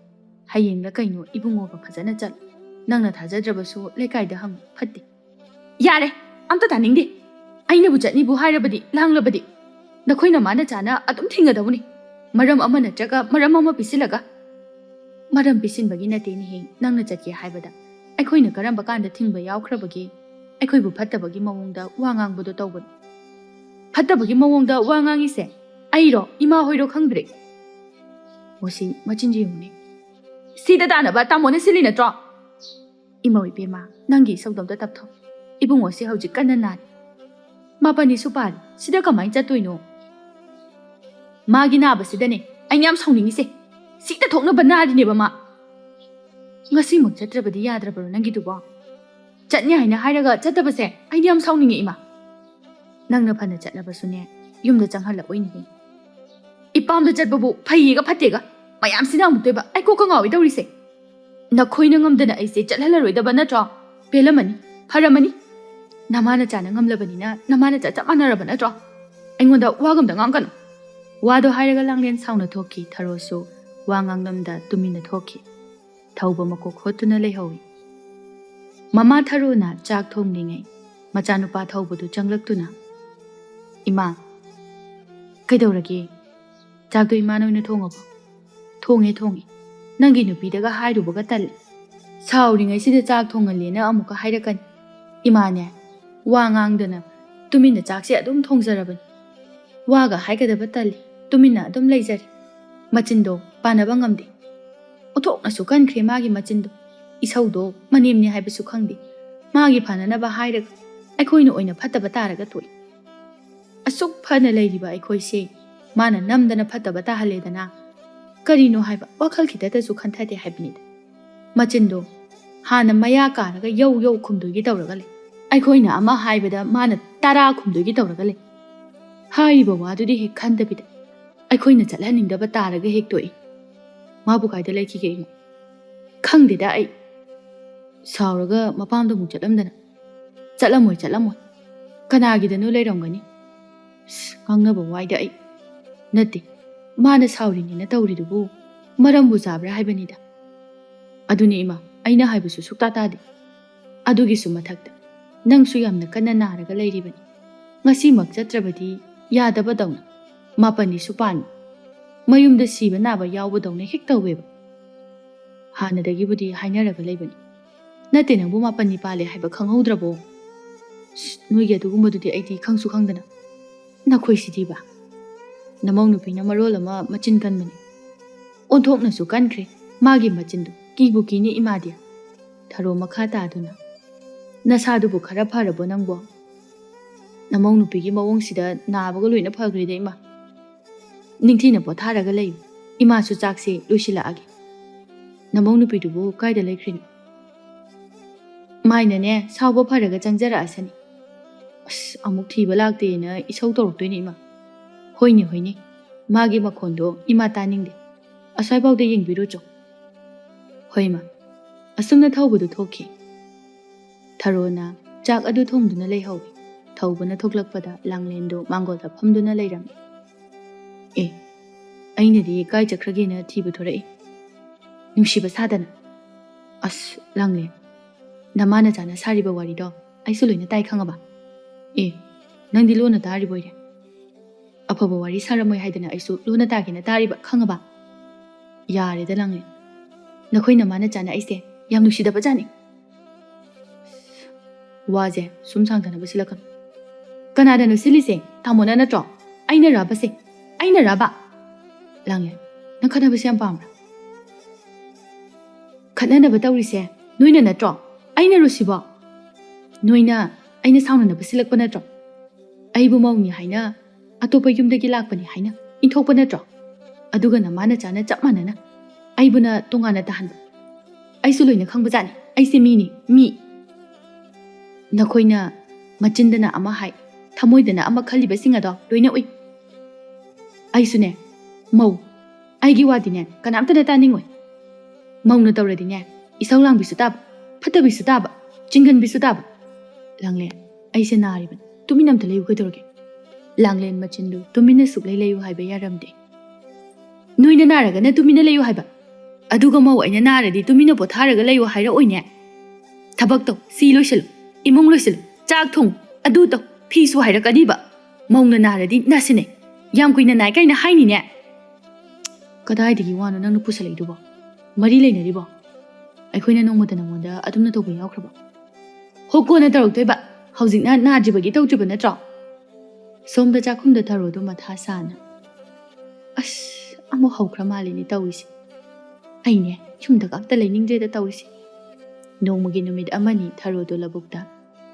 ꯍꯌꯦꯡꯂ ꯀꯩꯅꯣ ꯏꯕꯨꯡꯉꯣꯒ ꯐꯖꯅ ꯆꯠꯂꯨ꯫ ꯅꯪꯅ ꯊꯥꯖꯗ꯭ꯔꯕꯁꯨ ꯂꯩꯀꯥꯏꯗ ꯍꯪꯉꯨ, ꯐꯠꯇꯦ꯫ ꯌꯥꯔꯦ, ꯑꯝꯇ ꯇꯥꯅꯤꯡꯗꯦ꯫ ꯑꯩꯅꯕꯨ ꯆꯠꯅꯤꯕꯨ ꯍꯥꯏꯔꯕꯗꯤ, ꯂꯥꯡꯂꯕꯗꯤ ꯅꯈꯣꯏꯅ ꯃꯥꯅ ꯆꯥꯅ ꯑꯗꯨꯝ ꯊꯤꯡꯒꯗꯧꯅꯤ꯫ ꯃꯔꯝ ꯑꯃ ꯅꯠꯇ꯭ꯔꯒ ꯃꯔꯝ ꯑꯃ ꯄꯤꯁꯤꯜꯂꯒ꯫ ꯃꯔꯝ ꯄꯤꯁꯤꯟꯕꯒꯤ ꯅꯠꯇꯦꯅꯦꯍꯦ, ꯅꯪꯅ ꯆꯠꯀꯦ ꯍꯥꯏꯕꯗ꯫ ꯑꯩꯈꯣꯏꯅ ꯀꯔꯝꯕ ꯀꯥꯟꯗ ꯊꯤꯡꯕ ꯌꯥꯎꯈ꯭ꯔꯕꯒꯦ? ꯑꯩꯈꯣꯏꯕꯨ ꯐꯠꯇꯕꯒꯤ ꯃꯑꯣꯡꯗ ꯋꯥ ꯉꯥꯡꯕꯗꯣ ꯇꯧꯕꯅꯤ꯫ ꯐꯠꯇꯕꯒꯤ ꯃꯑꯣꯡꯗ ꯋꯥ ꯉꯥꯡꯉꯤꯁꯦ ꯑꯩꯔꯣ, ꯏꯃꯥ ꯍꯣꯏꯔꯣ ꯈꯪꯗ꯭ꯔꯦ꯫ ꯃꯣꯁꯤ, ꯃꯆꯤꯟꯁꯤ ꯌꯦꯡꯉꯨꯅꯦ꯫ ꯁꯤꯗ ꯇꯥꯅꯕ ꯇꯥꯃꯣꯅ ꯁꯤꯜꯂꯤ ꯅꯠꯇ꯭ꯔꯣ? ꯏꯃꯧ ꯏꯕꯦꯝꯃ, ꯅꯪꯒꯤ ꯏꯁꯧꯗꯣ ꯑꯝꯇ ꯇꯞꯊꯣꯛ꯫ ꯏꯕꯨꯡꯉꯣꯁꯦ ꯍꯧꯖꯤꯛ ꯀꯟꯅ ꯅꯥꯔꯤ꯫ ꯃꯥꯄꯟꯅꯤꯁꯨ ꯄꯥꯜꯂꯤ꯫ ꯁꯤꯗ ꯀꯃꯥꯏꯅ ꯆꯠꯇꯣꯏꯅꯣ? ꯃꯥꯒꯤ ꯅꯥꯕꯁꯤꯗꯅꯦ ꯑꯩꯅ ꯌꯥꯝ ꯁꯥꯎꯅꯤꯡꯉꯤꯁꯦ꯫ ꯁꯤꯛꯇ ꯊꯣꯛꯅꯕ ꯅꯥꯔꯤꯅꯦꯕ ꯃꯥ꯫ ꯉꯁꯤꯃꯛ ꯆꯠꯇ꯭ꯔꯕꯗꯤ ꯌꯥꯗ꯭ꯔꯕ꯭ꯔꯣ ꯅꯪꯒꯤꯗꯨꯕꯣ? ꯆꯠꯅꯤ ꯍꯥꯏꯅ ꯍꯥꯏꯔꯒ ꯆꯠꯇꯕꯁꯦ ꯑꯩꯗꯤ ꯌꯥꯝ ꯁꯥꯎꯅꯤꯡꯉꯦ ꯏꯃꯥ꯫ ꯅꯪꯅ ꯐꯅ ꯆꯠꯂꯕꯁꯨꯅꯦ, ꯌꯨꯝꯗ ꯆꯪꯍꯜꯂꯛꯑꯣꯏꯅꯦꯍꯦ꯫ ꯏꯄꯥꯝꯗ ꯆꯠꯄꯕꯨ ꯐꯩꯌꯦꯒ ꯐꯠꯇꯦꯒ ꯃꯌꯥꯝꯁꯤꯅ ꯑꯃꯨꯛꯇꯣꯏꯕ꯫ ꯑꯩ ꯀꯣꯛꯀ ꯉꯥꯎꯏ ꯇꯧꯔꯤꯁꯦ꯫ ꯅꯈꯣꯏꯅ ꯉꯝꯗꯅ ꯑꯩꯁꯦ ꯆꯠꯍꯜꯂꯔꯣꯏꯗꯕ ꯅꯠꯇ꯭ꯔꯣ? ꯄꯦꯜꯂꯝꯃꯅꯤ, ꯐꯔꯝꯃꯅꯤ꯫ ꯅꯃꯥ ꯅꯆꯥꯅ ꯉꯝꯂꯕꯅꯤꯅ ꯅꯃꯥ ꯅꯆꯥ ꯆꯞ ꯃꯥꯟꯅꯔꯕ ꯅꯠꯇ꯭ꯔꯣ? ꯑꯩꯉꯣꯟꯗ ꯋꯥꯒ ꯑꯝꯇ ꯉꯥꯡꯒꯅꯨ꯫ ꯋꯥꯗꯣ ꯍꯥꯏꯔꯒ ꯂꯥꯡꯂꯦꯟ ꯁꯥꯎꯅ ꯊꯣꯛꯈꯤ꯫ ꯊꯔꯣꯁꯨ ꯋꯥ ꯉꯥꯡꯂꯝꯗ ꯇꯨꯃꯤꯟꯅ ꯊꯣꯛꯈꯤ꯫ ꯊꯧꯕ ꯃꯀꯣꯛ ꯍꯣꯠꯇꯨꯅ ꯂꯩꯍꯧꯏ꯫ ꯃꯃꯥ ꯊꯔꯣꯅ ꯆꯥꯛ ꯊꯣꯡꯂꯤꯉꯩ ꯃꯆꯥꯅꯨꯄꯥ ꯊꯧꯕꯗꯨ ꯆꯪꯂꯛꯇꯨꯅ, "ꯏꯃꯥ, ꯀꯩꯗꯧꯔꯒꯦ? ꯆꯥꯛꯇꯣ ꯏꯃꯥꯅ ꯑꯣꯏꯅ ꯊꯣꯡꯉꯕꯣ?" "ꯊꯣꯡꯉꯦ, ꯊꯣꯡꯉꯦ꯫ ꯅꯪꯒꯤ ꯅꯨꯄꯤꯗꯒ ꯍꯥꯏꯔꯨꯕꯒ ꯇꯜꯂꯦ꯫ ꯁꯥꯎꯔꯤꯉꯩꯁꯤꯗ ꯆꯥꯛ ꯊꯣꯡꯍꯜꯂꯦꯅ ꯑꯃꯨꯛꯀ ꯍꯥꯏꯔꯛꯀꯅꯤ꯫ ꯏꯃꯥꯅꯦ, ꯋꯥ ꯉꯥꯡꯗꯅ ꯇꯨꯃꯤꯟꯅ ꯆꯥꯛꯁꯦ ꯑꯗꯨꯝ ꯊꯣꯡꯖꯔꯕꯅꯤ꯫ ꯋꯥꯒ ꯍꯥꯏꯒꯗꯕ ꯇꯜꯂꯤ, ꯇꯨꯃꯤꯟꯅ ꯑꯗꯨꯝ ꯂꯩꯖꯔꯦ꯫" ꯃꯆꯤꯟꯗꯣ ꯄꯥꯟꯅꯕ ꯉꯝꯗꯦ꯫ ꯑꯣꯟꯊꯣꯛꯅꯁꯨ ꯀꯟꯈ꯭ꯔꯦ ꯃꯥꯒꯤ ꯃꯆꯤꯟꯗꯣ꯫ ꯏꯁꯧꯗꯣ ꯃꯅꯦꯝꯅꯦ ꯍꯥꯏꯕꯁꯨ ꯈꯪꯗꯦ꯫ ꯃꯥꯒꯤ ꯐꯅꯅꯕ ꯍꯥꯏꯔꯒ ꯑꯩꯈꯣꯏꯅ ꯑꯣꯏꯅ ꯐꯠꯇꯕ ꯇꯥꯔꯒ ꯇꯣꯛꯏ꯫ ꯑꯁꯨꯛ ꯐꯅ ꯂꯩꯔꯤꯕ ꯑꯩꯈꯣꯏꯁꯦ ꯃꯥꯅ ꯅꯝꯗꯅ ꯐꯠꯇꯕ ꯇꯥꯍꯜꯂꯦꯗꯅ꯫ ꯀꯔꯤꯅꯣ ꯍꯥꯏꯕ ꯋꯥꯈꯜ ꯈꯤꯇꯇꯁꯨ ꯈꯟꯊꯗꯦ ꯍꯥꯏꯕꯅꯤꯗ꯫ ꯃꯆꯤꯟꯗꯣ ꯍꯥꯟꯅ ꯃꯌꯥ ꯀꯥꯔꯒ ꯌꯧ ꯌꯧ ꯈꯨꯝꯗꯣꯏꯒꯤ ꯇꯧꯔꯒ ꯂꯩ꯫ ꯑꯩꯈꯣꯏꯅ ꯑꯃ ꯍꯥꯏꯕꯗ ꯃꯥꯅ ꯇꯔꯥ ꯈꯨꯝꯗꯣꯏꯒꯤ ꯇꯧꯔꯒ ꯂꯩ꯫ ꯍꯥꯏꯔꯤꯕ ꯋꯥꯗꯨꯗꯤ ꯍꯦꯛ ꯈꯟꯗꯕꯤꯗ ꯑꯩꯈꯣꯏꯅ ꯆꯠꯍꯟꯅꯤꯡꯗꯕ ꯇꯥꯔꯒ ꯍꯦꯛ ꯇꯣꯛꯏ꯫ ꯃꯥꯕꯨ ꯀꯥꯏꯗ ꯂꯩꯈꯤꯒꯦ ꯏꯃꯥ? ꯈꯪꯗꯦꯗ ꯑꯩ꯫ ꯁꯥꯎꯔꯒ ꯃꯄꯥꯝꯗ ꯑꯃꯨꯛ ꯆꯠꯂꯝꯗꯅ꯫ ꯆꯠꯂꯝꯃꯣꯏ, ꯆꯠꯂꯝꯃꯣꯏ꯫ ꯀꯅꯥꯒꯤꯗꯅꯣ ꯂꯩꯔꯝꯒꯅꯤ꯫ ꯑꯁ, ꯉꯥꯡꯅꯕ ꯋꯥꯏꯗ ꯑꯩ꯫ ꯅꯠꯇꯦ, ꯃꯥꯅ ꯁꯥꯎꯔꯤꯅꯦꯅ ꯇꯧꯔꯤꯗꯨꯕꯨ ꯃꯔꯝꯕꯨ ꯆꯥꯕ꯭ꯔꯥ ꯍꯥꯏꯕꯅꯤꯗ꯫ ꯑꯗꯨꯅꯤ ꯏꯃꯥ, ꯑꯩꯅ ꯍꯥꯏꯕꯁꯨ ꯁꯨꯛꯇꯥ ꯇꯥꯗꯦ꯫ ꯑꯗꯨꯒꯤꯁꯨ ꯃꯊꯛꯇ ꯅꯪꯁꯨ ꯌꯥꯝꯅ ꯀꯟꯅ ꯅꯥꯔꯒ ꯂꯩꯔꯤꯕꯅꯤ꯫ ꯉꯁꯤꯃꯛ ꯆꯠꯇ꯭ꯔꯕꯗꯤ ꯌꯥꯗꯕꯗꯧꯅ ꯃꯥꯄꯟꯅꯤꯁꯨ ꯄꯥꯟꯕ, ꯃꯌꯨꯝꯗ ꯁꯤꯕ ꯅꯥꯕ ꯌꯥꯎꯕꯗꯧꯅ ꯍꯦꯛ ꯇꯧꯋꯦꯕ꯫ ꯍꯥꯟꯅꯗꯒꯤꯕꯨꯗꯤ ꯍꯥꯏꯅꯔꯒ ꯂꯩꯕꯅꯤ꯫ ꯅꯠꯇꯦ, ꯅꯪꯕꯨ ꯃꯥꯄꯟꯅꯤ ꯄꯥꯜꯂꯦ ꯍꯥꯏꯕ ꯈꯪꯍꯧꯗ꯭ꯔꯕꯣ? ꯁ, ꯅꯣꯏꯒꯤ ꯑꯗꯨꯒꯨꯝꯕꯗꯨꯗꯤ ꯑꯩꯗꯤ ꯈꯪꯁꯨ ꯈꯪꯗꯅ꯫ ꯅꯈꯣꯏꯁꯤꯗꯤꯕ꯫ ꯅꯃꯧ ꯅꯨꯄꯤꯅ ꯃꯔꯣꯜ ꯑꯃ ꯃꯆꯤꯟ ꯀꯟꯕꯅꯤ꯫ ꯑꯣꯟꯊꯣꯛꯅꯁꯨ ꯀꯟꯈ꯭ꯔꯦ ꯃꯥꯒꯤ ꯃꯆꯤꯟꯗꯨ꯫ ꯀꯤꯕꯨ ꯀꯤꯅꯤ ꯏꯃꯥꯗꯤ꯫ ꯊꯔꯣ ꯃꯈꯥ ꯇꯥꯗꯨꯅ, "ꯅꯁꯥꯗꯨꯕꯨ ꯈꯔ ꯐꯔꯕꯣ ꯅꯪꯕꯣ? ꯅꯃꯧ ꯅꯨꯄꯤꯒꯤ ꯃꯑꯣꯡꯁꯤꯗ ꯅꯥꯕꯒ ꯂꯣꯏꯅ ꯐꯈ꯭ꯔꯦꯗ ꯏꯃꯥ꯫ ꯅꯤꯡꯊꯤꯅ ꯄꯣꯊꯥꯔꯒ ꯂꯩꯌꯨ꯫ ꯏꯃꯥꯁꯨ ꯆꯥꯛꯁꯦ ꯂꯣꯏꯁꯤꯜꯂꯛꯑꯒꯦ꯫ ꯅꯃꯧ ꯅꯨꯄꯤꯗꯨꯕꯨ ꯀꯥꯏꯗ ꯂꯩꯈ꯭ꯔꯤꯅꯣ?" "ꯃꯥꯏꯅꯅꯦ, ꯁꯥꯎꯕ ꯐꯔꯒ ꯆꯪꯖꯔꯛꯑꯁꯅꯤ꯫ ꯑꯁ, ꯑꯃꯨꯛ ꯊꯤꯕ ꯂꯥꯛꯇꯦꯅ ꯏꯁꯧ ꯇꯧꯔꯛꯇꯣꯏꯅꯦ ꯏꯃꯥ꯫" "ꯍꯣꯏꯅꯦ, ꯍꯣꯏꯅꯦ, ꯃꯥꯒꯤ ꯃꯈꯣꯟꯗꯣ ꯏꯃꯥ ꯇꯥꯅꯤꯡꯗꯦ꯫ ꯑꯁ꯭ꯋꯥꯏꯐꯥꯎꯗ ꯌꯦꯡꯕꯤꯔꯨꯆꯣ꯫" "ꯍꯣꯏ ꯏꯃꯥ꯫" ꯑꯁꯨꯝꯅ ꯊꯧꯕꯗꯨ ꯊꯣꯛꯈꯤ꯫ ꯊꯔꯣꯅ ꯆꯥꯛ ꯑꯗꯨ ꯊꯣꯡꯗꯨꯅ ꯂꯩꯍꯧꯏ꯫ ꯊꯧꯕꯅ ꯊꯣꯛꯂꯛꯄꯗ ꯂꯥꯡꯂꯦꯟꯗꯨ ꯃꯥꯡꯒꯣꯜꯗ ꯐꯝꯗꯨꯅ ꯂꯩꯔꯝꯃꯤ꯫ "ꯑꯦ, ꯑꯩꯅꯗꯤ ꯀꯥꯏ ꯆꯠꯈ꯭ꯔꯒꯦꯅ ꯊꯤꯕ ꯊꯣꯔꯛꯏ꯫ ꯅꯨꯡꯁꯤꯕ ꯁꯥꯗꯅ꯫" "ꯑꯁ, ꯂꯥꯡꯂꯦꯟ, ꯅꯃꯥ ꯅꯆꯥꯅ ꯁꯥꯔꯤꯕ ꯋꯥꯔꯤꯗꯣ ꯑꯩꯁꯨ ꯂꯣꯏꯅ ꯇꯥꯏ ꯈꯪꯉꯕ?" "ꯑꯦ, ꯅꯪꯗꯤ ꯂꯣꯟꯅ ꯇꯥꯔꯤꯕꯣꯏꯔꯦ?" "ꯑꯐꯕ ꯋꯥꯔꯤ ꯁꯥꯔꯝꯃꯣꯏ ꯍꯥꯏꯗꯅ ꯑꯩꯁꯨ ꯂꯣꯟꯅ ꯇꯥꯒꯦꯅ ꯇꯥꯔꯤꯕ, ꯈꯪꯉꯕ?" "ꯌꯥꯔꯦꯗ ꯂꯥꯡꯂꯦꯟ, ꯅꯈꯣꯏ ꯅꯃꯥ ꯅꯆꯥꯅ ꯑꯩꯁꯦ ꯌꯥꯝ ꯅꯨꯡꯁꯤꯗꯕ ꯖꯥꯠꯅꯤ꯫" "ꯋꯥꯁꯦ ꯁꯨꯝ ꯁꯥꯡꯊꯅꯕ ꯁꯤꯜꯂꯛꯀꯅꯨ꯫" "ꯀꯅꯥꯗꯅꯣ ꯁꯤꯜꯂꯤꯁꯦ? ꯇꯥꯃꯣꯅ ꯅꯠꯇ꯭ꯔꯣ? ꯑꯩꯅ ꯔꯥꯕꯁꯦ? ꯑꯩꯅ ꯔꯥꯕ?" "ꯂꯥꯡꯂꯦꯟ, ꯅꯪ ꯈꯠꯅꯕꯁꯦ ꯌꯥꯝ ꯄꯥꯝꯕ꯭ꯔꯥ?" "ꯈꯠꯅꯅꯕ ꯇꯧꯔꯤꯁꯦ ꯅꯣꯏꯅ ꯅꯠꯇ꯭ꯔꯣ? ꯑꯩꯅꯔꯣ ꯁꯤꯕꯣ? ꯅꯣꯏꯅ ꯑꯩꯅ ꯁꯥꯎꯅꯅꯕ ꯁꯤꯜꯂꯛꯄ ꯅꯠꯇ꯭ꯔꯣ? ꯑꯩꯕꯨ ꯃꯧꯅꯤ ꯍꯥꯏꯅ ꯑꯇꯣꯞꯄ ꯌꯨꯝꯗꯒꯤ ꯂꯥꯛꯄꯅꯤ ꯍꯥꯏꯅ ꯏꯟꯊꯣꯛꯄ ꯅꯠꯇ꯭ꯔꯣ? ꯑꯗꯨꯒ ꯅꯃꯥ ꯅꯆꯥꯅ ꯆꯞ ꯃꯥꯟꯅꯅ ꯑꯩꯕꯨꯅ ꯇꯣꯉꯥꯟꯅ ꯇꯥꯍꯟꯕ꯫ ꯑꯩꯁꯨ ꯂꯣꯏꯅ ꯈꯪꯕꯖꯥꯠꯅꯤ, ꯑꯩꯁꯦ ꯃꯤꯅꯤ, ꯃꯤ꯫" ꯅꯈꯣꯏꯅ ꯃꯆꯤꯟꯗꯅ ꯑꯃ ꯍꯥꯏ, ꯊꯃꯣꯏꯗꯅ ꯑꯃ ꯈꯜꯂꯤꯕꯁꯤꯡ ꯑꯗꯣ ꯂꯣꯏꯅ ꯎꯏ꯫ ꯑꯩꯁꯨꯅꯦ, ꯃꯧ, ꯑꯩꯒꯤ ꯋꯥꯗꯤꯅꯦ ꯀꯅꯥꯝꯇꯅ ꯇꯥꯅꯤꯡꯉꯣꯏ꯫ ꯃꯧꯅ ꯇꯧꯔꯗꯤꯅꯦ, ꯏꯁꯧ ꯂꯥꯡꯕꯤꯁꯨ ꯇꯥꯕ, ꯐꯠꯇꯕꯤꯁꯨ ꯇꯥꯕ, ꯆꯤꯡꯒꯟꯕꯤꯁꯨ ꯇꯥꯕ꯫ ꯂꯥꯡꯂꯦꯟ, ꯑꯩꯁꯦ ꯅꯥꯔꯤꯕꯅꯤ, ꯇꯨꯃꯤꯟꯅ ꯑꯝꯇ ꯂꯩꯌꯨ ꯀꯩꯗꯧꯔꯒꯦ? ꯂꯥꯡꯂꯦꯟ ꯃꯆꯤꯟꯗꯨ ꯇꯨꯃꯤꯟꯅ ꯁꯨꯛꯂꯩ ꯂꯩꯌꯨ ꯍꯥꯏꯕ ꯌꯥꯔꯝꯗꯦ꯫ ꯅꯣꯏꯅ ꯅꯥꯔꯒꯅ ꯇꯨꯃꯤꯟꯅ ꯂꯩꯌꯨ ꯍꯥꯏꯕ, ꯑꯗꯨꯒ ꯃꯧ ꯑꯩꯅ ꯅꯥꯔꯗꯤ ꯇꯨꯃꯤꯟꯅ ꯄꯣꯊꯥꯔꯒ ꯂꯩꯌꯨ ꯍꯥꯏꯔꯛꯑꯣꯏꯅꯦ꯫ ꯊꯕꯛ ꯇꯧ, ꯁꯤ ꯂꯣꯏꯁꯤꯜꯂꯨ, ꯏꯃꯨꯡ ꯂꯣꯏꯁꯤꯜꯂꯨ, ꯆꯥꯛ ꯊꯣꯡ, ꯑꯗꯨ ꯇꯧ, ꯐꯤ ꯁꯨ ꯍꯥꯏꯔꯛꯀꯅꯤꯕ꯫ ꯃꯧꯅ ꯅꯥꯔꯗꯤ ꯅꯥꯁꯤꯟꯅꯩ, ꯌꯥꯝ ꯀꯨꯏꯅ ꯅꯥꯏ ꯀꯥꯏꯅ ꯍꯥꯏꯅꯤꯅꯦ꯫ ꯀꯗꯥꯏꯗꯒꯤ ꯋꯥꯅꯣ ꯅꯪꯅ ꯄꯨꯁꯜꯂꯛꯏꯗꯨꯕꯣ? ꯃꯔꯤ ꯂꯩꯅꯔꯤꯕꯣ? ꯑꯩꯈꯣꯏꯅ ꯅꯣꯡꯃꯇ ꯅꯉꯣꯟꯗ ꯑꯗꯨꯝꯅ ꯇꯧꯕ ꯌꯥꯎꯈ꯭ꯔꯕ? ꯍꯣ, ꯀꯣꯟꯅ ꯇꯧꯔꯛꯇꯣꯏꯕ, ꯍꯧꯖꯤꯛꯅ ꯅꯥꯗ꯭ꯔꯤꯕꯒꯤ ꯇꯧꯗ꯭ꯔꯤꯕ ꯅꯠꯇ꯭ꯔꯣ? ꯁꯣꯝꯗ ꯆꯥꯛꯈꯨꯝꯗ ꯊꯔꯣꯗꯣ ꯃꯊꯥ ꯁꯥꯅ, ꯑꯁ, ꯑꯃꯨꯛ ꯍꯧꯈ꯭ꯔ ꯃꯥꯜꯂꯤꯅꯦ ꯇꯧꯔꯤꯁꯦ꯫ ꯑꯩꯅꯦ ꯌꯨꯝꯗꯒ ꯑꯝꯇ ꯂꯩꯅꯤꯡꯗ꯭ꯔꯦꯗ ꯇꯧꯔꯤꯁꯦ꯫ ꯅꯣꯡꯃꯒꯤ ꯅꯨꯃꯤꯠ ꯑꯃꯅꯤ ꯊꯔꯣꯗꯣ ꯂꯧꯕꯨꯛꯇ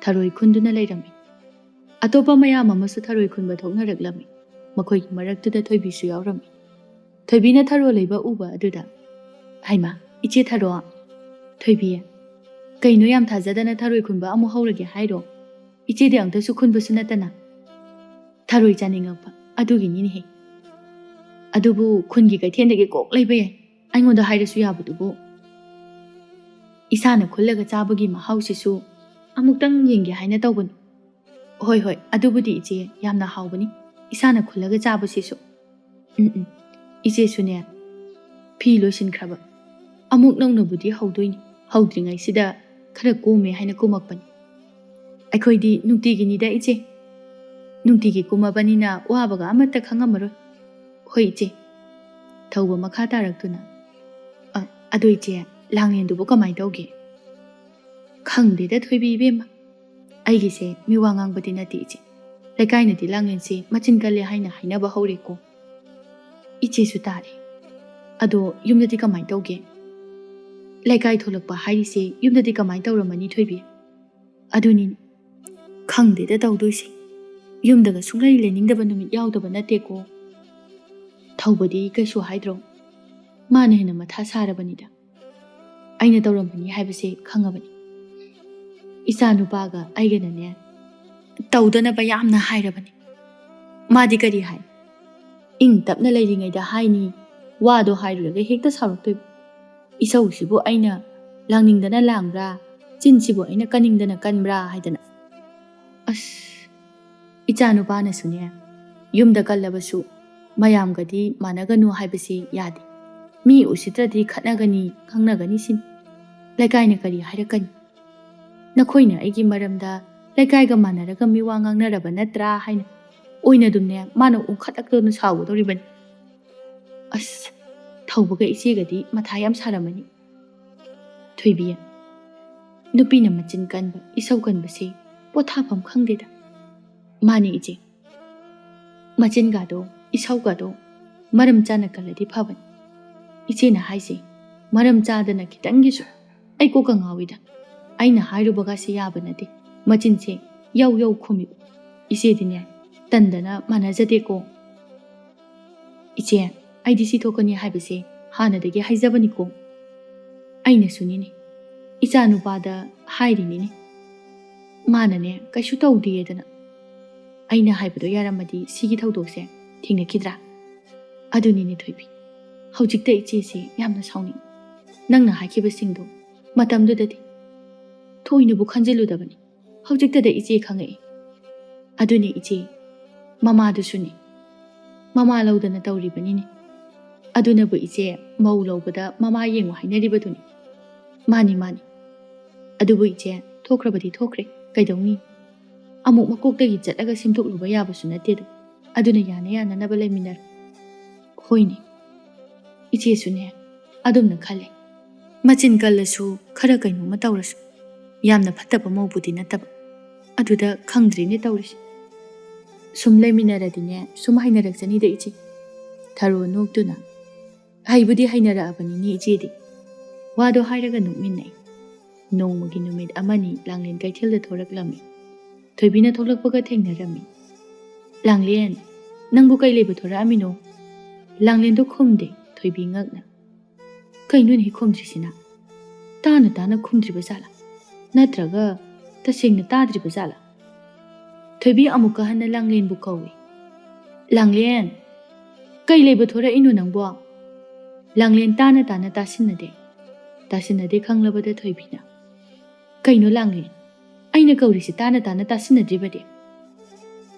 ꯊꯔꯣꯏ ꯈꯨꯟꯗꯨꯅ ꯂꯩꯔꯝꯃꯤ꯫ ꯑꯇꯣꯞꯄ ꯃꯌꯥꯝ ꯑꯃꯁꯨ ꯊꯔꯣꯏ ꯈꯨꯟꯕ ꯊꯣꯛꯅꯔꯛꯂꯝꯃꯤ꯫ ꯃꯈꯣꯏꯒꯤ ꯃꯔꯛꯇꯨꯗ ꯊꯣꯏꯕꯤꯁꯨ ꯌꯥꯎꯔꯝꯃꯤ꯫ ꯊꯣꯏꯕꯤꯅ ꯊꯔꯣ ꯂꯩꯕ ꯎꯕ ꯑꯗꯨꯗ, "ꯍꯩꯃꯥ, ꯏꯆꯦ ꯊꯔꯣ, ꯊꯣꯏꯕꯤ, ꯀꯩꯅꯣ ꯌꯥꯝ ꯊꯥꯖꯗꯅ ꯊꯔꯣꯏ ꯈꯨꯟꯕ ꯑꯃꯨꯛ ꯍꯧꯔꯒꯦ ꯍꯥꯏꯔꯣ? ꯏꯆꯦꯗꯤ ꯑꯝꯇꯁꯨ ꯈꯨꯟꯕꯁꯨ ꯅꯠꯇꯅ?" ꯊꯔꯣꯏ ꯆꯥꯅꯤꯡꯉꯛꯄ ꯑꯗꯨꯒꯤꯅꯤꯅꯦꯍꯦ꯫ ꯑꯗꯨꯕꯨ ꯈꯨꯟꯒꯤ ꯀꯩꯊꯦꯜꯗꯒꯤ ꯀꯣꯛ ꯂꯩꯕ ꯌꯥꯏ, ꯑꯩꯉꯣꯟꯗ ꯍꯥꯏꯔꯁꯨ ꯌꯥꯕꯗꯨꯕꯨ꯫ ꯏꯁꯥꯅ ꯈꯨꯜꯂꯒ ꯆꯥꯕꯒꯤ ꯃꯍꯥꯎꯁꯤꯁꯨ ꯑꯃꯨꯛꯇꯪ ꯌꯦꯡꯒꯦ ꯍꯥꯏꯅ ꯇꯧꯕꯅꯤ꯫ ꯍꯣꯏ, ꯍꯣꯏ, ꯑꯗꯨꯕꯨꯗꯤ ꯏꯆꯦ, ꯌꯥꯝꯅ ꯍꯥꯎꯕꯅꯤ ꯏꯁꯥꯅ ꯈꯨꯜꯂꯒ ꯆꯥꯕꯁꯤꯁꯨ꯫ ꯎꯝ, ꯎꯝ꯫ ꯏꯆꯦꯁꯨꯅꯦ, ꯐꯤ ꯂꯣꯏꯁꯤꯟꯈ꯭ꯔꯕ, ꯑꯃꯨꯛ ꯅꯧꯅꯕꯨꯗꯤ ꯍꯧꯗꯣꯏꯅꯤ, ꯍꯧꯗ꯭ꯔꯤꯉꯩꯁꯤꯗ ꯈꯔ ꯀꯣꯝꯃꯦ ꯍꯥꯏꯅ ꯀꯨꯝꯃꯛꯄꯅꯤ꯫ ꯑꯩꯈꯣꯏꯗꯤ ꯅꯨꯡꯇꯤꯒꯤꯅꯤꯗ ꯏꯆꯦ, ꯅꯨꯡꯇꯤꯒꯤ ꯀꯨꯝꯃꯕꯅꯤꯅ ꯋꯥꯕꯒ ꯑꯃꯠꯇ ꯈꯪꯉꯝꯃꯔꯣꯏ꯫ ꯍꯣꯏ ꯏꯆꯦ꯫ ꯊꯧꯕ ꯃꯈꯥ ꯇꯥꯔꯛꯇꯨꯅ, "ꯑ, ꯑꯗꯣ ꯏꯆꯦ, ꯂꯥꯡꯂꯦꯟꯗꯨꯕꯨ ꯀꯃꯥꯏ ꯇꯧꯒꯦ?" "ꯈꯪꯗꯦꯗ ꯊꯣꯏꯕꯤ ꯏꯕꯦꯝꯃ, ꯑꯩꯒꯤꯁꯦ ꯃꯤ ꯋꯥ ꯉꯥꯡꯕꯗꯤ ꯅꯠꯇꯦ ꯏꯆꯦ, ꯂꯩꯀꯥꯏꯅꯗꯤ ꯂꯥꯡꯂꯦꯟꯁꯦ ꯃꯆꯤꯟ ꯀꯜꯂꯦ ꯍꯥꯏꯅ ꯍꯥꯏꯅꯕ ꯍꯧꯔꯦꯀꯣ꯫ ꯏꯆꯦꯁꯨ ꯇꯥꯔꯦ꯫ ꯑꯗꯣ ꯌꯨꯝꯗꯗꯤ ꯀꯃꯥꯏ ꯇꯧꯒꯦ? ꯂꯩꯀꯥꯏ ꯊꯣꯛꯂꯛꯄ ꯍꯥꯏꯔꯤꯁꯦ ꯌꯨꯝꯗꯗꯤ ꯀꯃꯥꯏ ꯇꯧꯔꯝꯃꯅꯤ ꯊꯣꯏꯕꯤ?" "ꯑꯗꯨꯅꯤ, ꯈꯪꯗꯦꯗ ꯇꯧꯗꯣꯏꯁꯦ꯫ ꯌꯨꯝꯗꯒ ꯁꯨꯡꯂꯩ ꯂꯩꯅꯤꯡꯗꯕ ꯅꯨꯃꯤꯠ ꯌꯥꯎꯗꯕ ꯅꯠꯇꯦꯀꯣ꯫" ꯊꯧꯕꯗꯤ ꯀꯩꯁꯨ ꯍꯥꯏꯗ꯭ꯔꯣ? ꯃꯥꯅ ꯍꯦꯟꯅ ꯃꯊꯥ ꯁꯥꯔꯕꯅꯤꯗ꯫ ꯑꯩꯅ ꯇꯧꯔꯝꯕꯅꯤ ꯍꯥꯏꯕꯁꯦ ꯈꯪꯉꯕꯅꯤ꯫ ꯏꯆꯥ ꯅꯨꯄꯥꯒ ꯑꯩꯒꯅꯅꯦ ꯇꯧꯗꯅꯕ ꯌꯥꯝꯅ ꯍꯥꯏꯔꯕꯅꯤ꯫ ꯃꯥꯗꯤ ꯀꯔꯤ ꯍꯥꯏ? ꯏꯪ ꯇꯞꯅ ꯂꯩꯔꯤꯉꯩꯗ ꯍꯥꯏꯅꯤ, ꯋꯥꯗꯣ ꯍꯥꯏꯔꯨꯔꯒ ꯍꯦꯛꯇ ꯁꯥꯎꯔꯛꯇꯣꯏꯕ꯫ ꯏꯁꯧꯁꯤꯕꯨ ꯑꯩꯅ ꯂꯥꯡꯅꯤꯡꯗꯅ ꯂꯥꯡꯕ꯭ꯔꯥ, ꯆꯤꯟꯁꯤꯕꯨ ꯑꯩꯅ ꯀꯟꯅꯤꯡꯗꯅ ꯀꯟꯕ꯭ꯔꯥ ꯍꯥꯏꯗꯅ꯫ ꯑꯁ, ꯏꯆꯥ ꯅꯨꯄꯥꯅꯁꯨꯅꯦ, ꯌꯨꯝꯗ ꯀꯜꯂꯕꯁꯨ ꯃꯌꯥꯝꯒꯗꯤ ꯃꯥꯟꯅꯒꯅꯨ ꯍꯥꯏꯕꯁꯤ ꯌꯥꯗꯦ꯫ ꯃꯤ ꯎꯁꯤꯠꯇ꯭ꯔꯗꯤ ꯈꯠꯅꯒꯅꯤ, ꯈꯪꯅꯒꯅꯤ ꯁꯤꯅꯤ꯫ ꯂꯩꯀꯥꯏꯅ ꯀꯔꯤ ꯍꯥꯏꯔꯛꯀꯅꯤ? ꯅꯈꯣꯏꯅ ꯑꯩꯒꯤ ꯃꯔꯝꯗ ꯂꯩꯀꯥꯏꯒ ꯃꯥꯟꯅꯔꯒ ꯃꯤꯋꯥ ꯉꯥꯡꯅꯔꯕ ꯅꯠꯇ꯭ꯔꯥ ꯍꯥꯏꯅ ꯑꯣꯏꯅ ꯑꯗꯨꯝꯅꯦ ꯃꯥꯅ ꯎꯪꯈꯠꯂꯛꯇꯨꯅ ꯁꯥꯎꯒꯗꯧꯔꯤꯕꯅꯤ꯫ ꯑꯁ, ꯊꯧꯕꯒ ꯏꯆꯦꯒꯗꯤ ꯃꯊꯥ ꯌꯥꯝ ꯁꯥꯔꯝꯃꯅꯤ꯫ ꯊꯣꯏꯕꯤ, ꯅꯨꯄꯤꯅ ꯃꯆꯤꯟ ꯀꯟꯕ, ꯏꯁꯧ ꯀꯟꯕꯁꯦ ꯄꯣꯊꯥꯐꯝ ꯈꯪꯗꯦꯗ꯫ ꯃꯥꯅꯤ ꯏꯆꯦ, ꯃꯆꯤꯟꯒꯗꯣ, ꯏꯁꯧꯒꯗꯣ ꯃꯔꯝ ꯆꯥꯅ ꯀꯜꯂꯗꯤ ꯐꯕꯅꯤ꯫ ꯏꯆꯦꯅ ꯍꯥꯏꯁꯦ ꯃꯔꯝ ꯆꯥꯗꯅ ꯈꯤꯇꯪꯒꯤꯁꯨ ꯑꯩ ꯀꯣꯛꯀ ꯉꯥꯎꯏꯗ꯫ ꯑꯩꯅ ꯍꯥꯏꯔꯨꯕꯒꯁꯦ ꯌꯥꯕ ꯅꯠꯇꯦ꯫ ꯃꯆꯤꯟꯁꯦ ꯌꯧ ꯌꯧ ꯈꯨꯝꯃꯤꯕ꯫ ꯏꯆꯦꯗꯤꯅꯦ ꯇꯟꯗꯅ ꯃꯥꯟꯅꯖꯗꯦꯀꯣ꯫ ꯏꯆꯦ, ꯑꯩꯗꯤ ꯁꯤ ꯊꯣꯛꯀꯅꯤ ꯍꯥꯏꯕꯁꯦ ꯍꯥꯟꯅꯗꯒꯤ ꯍꯥꯏꯖꯕꯅꯤꯀꯣ꯫ ꯑꯩꯅꯁꯨꯅꯤꯅꯦ, ꯏꯆꯥ ꯅꯨꯄꯥꯗ ꯍꯥꯏꯔꯤꯅꯤꯅꯦ꯫ ꯃꯥꯅꯅꯦ ꯀꯩꯁꯨ ꯇꯧꯗꯦꯗꯅ꯫ ꯑꯩꯅ ꯍꯥꯏꯕꯗꯣ ꯌꯥꯔꯝꯃꯗꯤ ꯁꯤꯒꯤ ꯊꯧꯗꯣꯛꯁꯦ ꯊꯦꯡꯅꯈꯤꯗ꯭ꯔꯥ? ꯑꯗꯨꯅꯤꯅꯦ ꯊꯣꯏꯕꯤ, ꯍꯧꯖꯤꯛꯇ ꯏꯆꯦꯁꯦ ꯌꯥꯝꯅ ꯁꯥꯎꯅꯤꯡꯉꯤ꯫ ꯅꯪꯅ ꯍꯥꯏꯈꯤꯕꯁꯤꯡꯗꯣ ꯃꯇꯝꯗꯨꯗꯗꯤ ꯊꯣꯏꯅꯕꯨ ꯈꯟꯖꯤꯜꯂꯨꯗꯕꯅꯤ꯫ ꯍꯧꯖꯤꯛꯇꯗ ꯏꯆꯦ ꯈꯪꯉꯛꯏ꯫ ꯑꯗꯨꯅꯦ ꯏꯆꯦ, ꯃꯃꯥꯗꯨꯁꯨꯅꯦ꯫ ꯃꯃꯥ ꯂꯧꯗꯅ ꯇꯧꯔꯤꯕꯅꯤꯅꯦ꯫ ꯑꯗꯨꯅꯕꯨ ꯏꯆꯦ ꯃꯧ ꯂꯧꯕꯗ ꯃꯃꯥ ꯌꯦꯡꯉꯨ ꯍꯥꯏꯅꯔꯤꯕꯗꯨꯅꯤ꯫ ꯃꯥꯅꯤ, ꯃꯥꯅꯤ꯫ ꯑꯗꯨꯕꯨ ꯏꯆꯦ, ꯊꯣꯛꯈ꯭ꯔꯕꯗꯤ ꯊꯣꯛꯈ꯭ꯔꯦ, ꯀꯩꯗꯧꯅꯤ? ꯑꯃꯨꯛ ꯃꯀꯣꯛꯇꯒꯤ ꯆꯠꯂꯒ ꯁꯦꯝꯗꯣꯛꯂꯨꯕ ꯌꯥꯕꯁꯨ ꯅꯠꯇꯦꯗꯣ꯫ ꯑꯗꯨꯅ ꯌꯥꯅ ꯌꯥꯅꯅꯕ ꯂꯩꯃꯤꯟꯅꯔꯣ꯫ ꯍꯣꯏꯅꯦ, ꯏꯆꯦꯁꯨꯅꯦ ꯑꯗꯨꯝꯅ ꯈꯜꯂꯦ꯫ ꯃꯆꯤꯟ ꯀꯜꯂꯁꯨ, ꯈꯔ ꯀꯩꯅꯣꯝꯃ ꯇꯧꯔꯁꯨ, ꯌꯥꯝꯅ ꯐꯠꯇꯕ ꯃꯧꯕꯨꯗꯤ ꯅꯠꯇꯕ꯫ ꯑꯗꯨꯗ ꯈꯪꯗ꯭ꯔꯤꯅꯦ ꯇꯧꯔꯤꯁꯦ꯫ ꯁꯨꯝ ꯂꯩꯃꯤꯟꯅꯔꯗꯤꯅꯦ ꯁꯨꯝ ꯍꯩꯅꯔꯛꯆꯅꯤꯗ ꯏꯆꯦ꯫ ꯊꯔꯣ ꯅꯣꯛꯇꯨꯅ, ꯍꯩꯕꯨꯗꯤ ꯍꯩꯅꯔꯛꯑꯕꯅꯤꯅꯦ ꯏꯆꯦꯗꯤ꯫ ꯋꯥꯗꯣ ꯍꯥꯏꯔꯒ ꯅꯣꯛꯃꯤꯟꯅꯩ꯫ ꯅꯣꯡꯃꯒꯤ ꯅꯨꯃꯤꯠ ꯑꯃꯅꯤ ꯂꯥꯡꯂꯦꯟ ꯀꯩꯊꯦꯜꯗ ꯊꯣꯔꯛꯂꯝꯃꯤ꯫ ꯊꯣꯏꯕꯤꯅ ꯊꯣꯛꯂꯛꯄꯒ ꯊꯦꯡꯅꯔꯝꯃꯤ꯫ "ꯂꯥꯡꯂꯦꯟ, ꯅꯪꯕꯨ ꯀꯩ ꯂꯩꯕ ꯊꯣꯔꯛꯑꯝꯃꯤꯅꯣ?" ꯂꯥꯡꯂꯦꯟꯗꯣ ꯈꯨꯝꯗꯦ꯫ ꯊꯣꯏꯕꯤ ꯉꯛꯅ, "ꯀꯩꯅꯣꯅꯦ ꯈꯨꯝꯗ꯭ꯔꯤꯁꯤꯅ? ꯇꯥꯅ ꯇꯥꯅ ꯈꯨꯝꯗ꯭ꯔꯤꯕ ꯖꯥꯠꯂꯥ? ꯅꯠꯇ꯭ꯔꯒ ꯇꯁꯦꯡꯅ ꯇꯥꯗ꯭ꯔꯤꯕ ꯖꯥꯠꯂꯥ? ꯊꯣꯏꯕꯤ ꯑꯃꯨꯛꯀ ꯍꯟꯅ ꯂꯥꯡꯂꯦꯟꯕꯨ ꯀꯧꯏ꯫ "ꯂꯥꯡꯂꯦꯟ, ꯀꯩ ꯂꯩꯕ ꯊꯣꯔꯛꯏꯅꯣ ꯅꯪꯕꯣ?" ꯂꯥꯡꯂꯦꯟ ꯇꯥꯅ ꯇꯥꯅ ꯇꯥꯁꯤꯟꯅꯗꯦ꯫ ꯇꯥꯁꯤꯟꯅꯗꯦ ꯈꯪꯂꯕꯗ ꯊꯣꯏꯕꯤꯅ, "ꯀꯩꯅꯣ ꯂꯥꯡꯂꯦꯟ? ꯑꯩꯅ ꯀꯧꯔꯤꯁꯤ ꯇꯥꯅ ꯇꯥꯅ ꯇꯥꯁꯤꯟꯅꯗ꯭ꯔꯤꯕꯗꯤ?"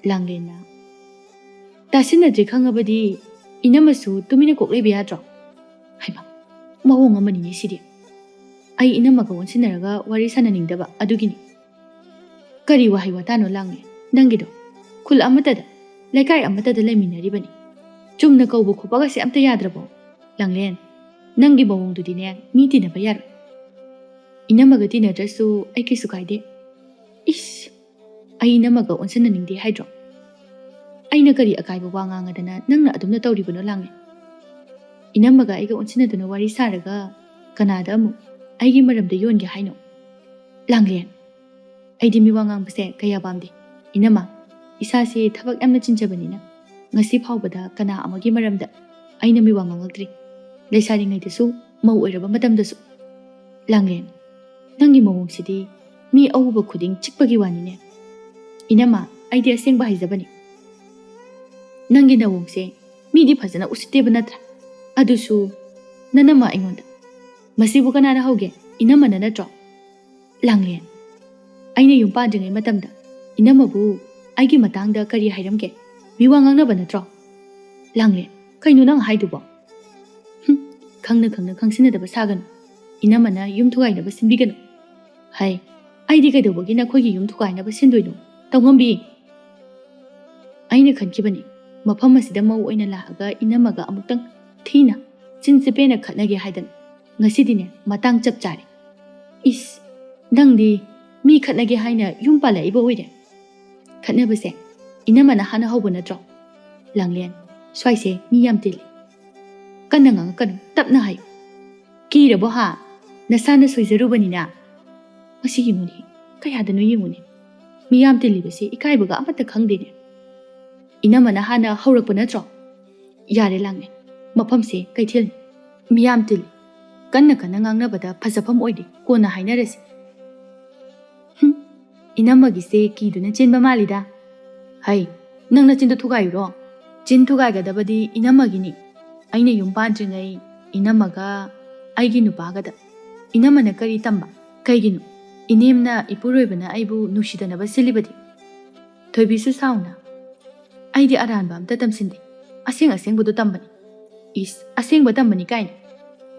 ꯂꯥꯡꯂꯦꯟꯅ, "ꯇꯥꯁꯤꯟꯅꯗ꯭ꯔꯦ ꯈꯪꯉꯕꯗꯤ ꯏꯅꯝꯃꯁꯨ ꯇꯨꯃꯤꯟꯅ ꯀꯣꯛ ꯂꯩꯕ ꯌꯥꯗ꯭ꯔꯣ?" ꯍꯩꯃꯥ, ꯃꯑꯣꯡ ꯑꯃꯅꯤꯅꯦ ꯁꯤꯗꯤ꯫ "ꯑꯩ ꯏꯅꯝꯃꯒ ꯑꯣꯟꯁꯤꯟꯅꯔꯒ ꯋꯥꯔꯤ ꯁꯥꯟꯅꯅꯤꯡꯗꯕ ꯑꯗꯨꯒꯤꯅꯤ꯫ ꯀꯔꯤ ꯋꯥꯍꯩ ꯋꯥꯇꯥꯅꯣ ꯂꯥꯡꯂꯦꯟ ꯅꯪꯒꯤꯗꯣ? ꯈꯨꯜ ꯑꯃꯠꯇꯗ, ꯂꯩꯀꯥꯏ ꯑꯃꯠꯇꯗ ꯂꯩꯃꯤꯟꯅꯔꯤꯕꯅꯤ꯫ ꯆꯨꯝꯅ ꯀꯧꯕ ꯈꯣꯠꯄꯒꯁꯦ ꯑꯝꯇ ꯌꯥꯗ꯭ꯔꯕꯣ? ꯂꯥꯡꯂꯦꯟ, ꯅꯪꯒꯤ ꯃꯑꯣꯡꯗꯨꯗꯤꯅꯦ ꯃꯤ ꯇꯤꯟꯅꯕ ꯌꯥꯔꯣꯏ꯫ ꯏꯅꯝꯃꯒ ꯇꯤꯟꯅꯗ꯭ꯔꯁꯨ ꯑꯩ ꯀꯩꯁꯨ ꯀꯥꯏꯗꯦ꯫ ꯏꯁ, ꯑꯩ ꯏꯅꯝꯃꯒ ꯑꯣꯟꯁꯤꯟꯅꯅꯤꯡꯗꯦ ꯍꯥꯏꯗ꯭ꯔꯣ? ꯑꯩꯅ ꯀꯔꯤ ꯑꯀꯥꯏꯕ ꯋꯥ ꯉꯥꯡꯉꯗꯅ ꯅꯪꯅ ꯑꯗꯨꯝꯅ ꯇꯧꯔꯤꯕꯅꯣ ꯂꯥꯡꯂꯦꯟ? ꯏꯅꯝꯃꯒ ꯑꯩꯒ ꯑꯣꯟꯁꯤꯟꯅꯗꯨꯅ ꯋꯥꯔꯤ ꯁꯥꯔꯒ ꯀꯅꯥꯗ ꯑꯃꯨꯛ ꯑꯩꯒꯤ ꯃꯔꯝꯗ ꯌꯣꯟꯒꯦ ꯍꯥꯏꯅꯣ? ꯂꯥꯡꯂꯦꯟ, ꯑꯩꯗꯤ ꯃꯤꯋꯥ ꯉꯥꯡꯕꯁꯦ ꯀꯌꯥ ꯄꯥꯝꯗꯦ꯫ ꯏꯅꯝꯃ, ꯏꯁꯥꯁꯦ ꯊꯕꯛ ꯌꯥꯝꯅ ꯆꯤꯟꯖꯕꯅꯤꯅ ꯉꯁꯤ ꯐꯥꯎꯕꯗ ꯀꯅꯥ ꯑꯃꯒꯤ ꯃꯔꯝꯗ ꯑꯩꯅ ꯃꯤꯋꯥ ꯉꯥꯡꯉꯛꯇ꯭ꯔꯤ꯫ ꯂꯩꯁꯥꯔꯤꯉꯩꯗꯁꯨ, ꯃꯧ ꯑꯣꯏꯔꯕ ꯃꯇꯝꯗꯁꯨ꯫ ꯂꯥꯡꯂꯦꯟ, ꯅꯪꯒꯤ ꯃꯑꯣꯡꯁꯤꯗꯤ ꯃꯤ ꯑꯎꯕ ꯈꯨꯗꯤꯡ ꯆꯤꯛꯄꯒꯤ ꯋꯥꯅꯤꯅꯦ꯫ ꯏꯅꯝꯃ, ꯑꯩꯗꯤ ꯑꯁꯦꯡꯕ ꯍꯥꯏꯖꯕꯅꯤ꯫ ꯅꯪꯒꯤ ꯅꯋꯣꯡꯁꯦ ꯃꯤꯗꯤ ꯐꯖꯅ ꯎꯁꯤꯠꯇꯦꯕ ꯅꯠꯇ꯭ꯔꯥ? ꯑꯗꯨꯁꯨ ꯅꯅꯝꯃ ꯑꯩꯉꯣꯟꯗ꯫ ꯃꯁꯤꯕꯨ ꯀꯅꯥꯅ ꯍꯧꯒꯦ? ꯏꯅꯝꯃꯅ ꯅꯠꯇ꯭ꯔꯣ? ꯂꯥꯡꯂꯦꯟ, ꯑꯩꯅ ꯌꯨꯝ ꯄꯥꯟꯗ꯭ꯔꯤꯉꯩ ꯃꯇꯝꯗ ꯏꯅꯝꯃꯕꯨ ꯑꯩꯒꯤ ꯃꯇꯥꯡꯗ ꯀꯔꯤ ꯍꯥꯏꯔꯝꯒꯦ? ꯃꯤꯋꯥ ꯉꯥꯡꯅꯕ ꯅꯠꯇ꯭ꯔꯣ? ꯂꯥꯡꯂꯦꯟ, ꯀꯩꯅꯣ ꯅꯪ ꯍꯥꯏꯗꯨꯕꯣ? ꯍꯨꯝ, ꯈꯪꯅ ꯈꯪꯅ ꯈꯪꯁꯤꯟꯅꯗꯕ ꯁꯥꯒꯅꯨ꯫ ꯏꯅꯝꯃꯅ ꯌꯨꯝ ꯊꯨꯒꯥꯏꯅꯕ ꯁꯤꯟꯕꯤꯒꯅꯨ꯫ ꯍꯩ, ꯑꯩꯗꯤ ꯀꯩꯗꯧꯕꯒꯤ ꯅꯈꯣꯏꯒꯤ ꯌꯨꯝ ꯊꯨꯒꯥꯏꯅꯕ ꯁꯤꯟꯗꯣꯏꯅꯣ? ꯇꯧꯉꯝꯕꯤ꯫ ꯑꯩꯅ ꯈꯟꯈꯤꯕꯅꯤ, ꯃꯐꯝ ꯑꯁꯤꯗ ꯃꯧ ꯑꯣꯏꯅ ꯂꯥꯛꯑꯒ ꯏꯅꯝꯃꯒ ꯑꯃꯨꯛꯇꯪ ꯊꯤꯅ ꯆꯤꯟ ꯆꯤꯄꯦꯅ ꯈꯠꯅꯒꯦ ꯍꯥꯏꯗꯅ꯫ ꯉꯁꯤꯗꯤꯅꯦ, ꯃꯇꯥꯡ ꯆꯞ ꯆꯥꯔꯦ꯫ ꯏꯁ, ꯅꯪꯗꯤ ꯃꯤ ꯈꯠꯅꯒꯦ ꯍꯥꯏꯅ ꯌꯨꯝ ꯄꯥꯜꯂꯛꯏꯕ ꯑꯣꯏꯔꯦ꯫ ꯈꯠꯅꯕꯁꯦ ꯏꯅꯝꯃꯅ ꯍꯥꯟꯅ ꯍꯧꯕ ꯅꯠꯇ꯭ꯔꯣ? ꯂꯥꯡꯂꯦꯟ, ꯁ꯭ꯋꯥꯏꯁꯦ ꯃꯤ ꯌꯥꯝ ꯇꯤꯜꯂꯤ꯫ ꯀꯟꯅ ꯉꯥꯡꯉꯛꯀꯅꯨ, ꯇꯞꯅ ꯍꯥꯏꯌꯨ꯫ ꯀꯤꯔꯕꯣ ꯍꯥ? ꯅꯁꯥꯅ ꯁꯣꯏꯖꯔꯨꯕꯅꯤꯅ꯫ ꯃꯁꯤ ꯌꯦꯡꯉꯨꯅꯦ, ꯀꯌꯥꯗꯅꯣ ꯌꯦꯡꯉꯨꯅꯦ꯫ ꯃꯤꯌꯥꯝ ꯇꯤꯜꯂꯤꯕꯁꯤ ꯏꯀꯥꯏꯕꯒ ꯑꯃꯠꯇ ꯈꯪꯗꯦꯅꯦ꯫ ꯏꯅꯝꯃꯅ ꯍꯥꯟꯅ ꯍꯧꯔꯛꯄ ꯅꯠꯇ꯭ꯔꯣ? ꯌꯥꯔꯦ ꯂꯥꯡꯂꯦꯟ, ꯃꯐꯝꯁꯦ ꯀꯩꯊꯦꯜꯅꯤ꯫ ꯃꯤꯌꯥꯝ ꯇꯤꯜꯂꯤ꯫ ꯀꯟꯅ ꯀꯟꯅ ꯉꯥꯡꯅꯕꯗ ꯐꯖꯐꯝ ꯑꯣꯏꯗꯦ, ꯀꯣꯟꯅ ꯍꯥꯏꯅꯔꯁꯤ꯫ ꯍꯨꯝ, ꯏꯅꯝꯃꯒꯤꯁꯦ ꯀꯤꯗꯨꯅ ꯆꯦꯟꯕ ꯃꯥꯜꯂꯤꯗ꯫ ꯍꯩ, ꯅꯪ ꯅꯆꯤꯟꯗꯣ ꯊꯨꯒꯥꯏꯌꯨꯔꯣ? ꯆꯤꯟ ꯊꯨꯒꯥꯏꯒꯗꯕꯗꯤ ꯏꯅꯝꯃꯒꯤꯅꯤ꯫ ꯑꯩꯅ ꯌꯨꯝ ꯄꯥꯟꯗ꯭ꯔꯤꯉꯩ ꯏꯅꯝꯃꯒ ꯑꯩꯒꯤ ꯅꯨꯄꯥꯒꯗ꯫ ꯏꯅꯝꯃꯅ ꯀꯔꯤ ꯇꯝꯕ? ꯀꯩꯒꯤꯅꯣ? ꯏꯅꯦꯝꯅ ꯏꯄꯨꯔꯣꯏꯕꯅ ꯑꯩꯕꯨ ꯅꯨꯡꯁꯤꯗꯅꯕ ꯁꯤꯜꯂꯤꯕꯗꯤ? ꯊꯣꯏꯕꯤꯁꯨ ꯁꯥꯎꯅ, "ꯑꯩꯗꯤ ꯑꯔꯥꯟꯕ ꯑꯝꯇ ꯇꯝꯁꯤꯟꯗꯦ꯫ ꯑꯁꯦꯡ ꯑꯁꯦꯡꯕꯗꯣ ꯇꯝꯕꯅꯤ꯫" "ꯏꯁ, ꯑꯁꯦꯡꯕ ꯇꯝꯕꯅꯤ ꯀꯥꯏꯅ?"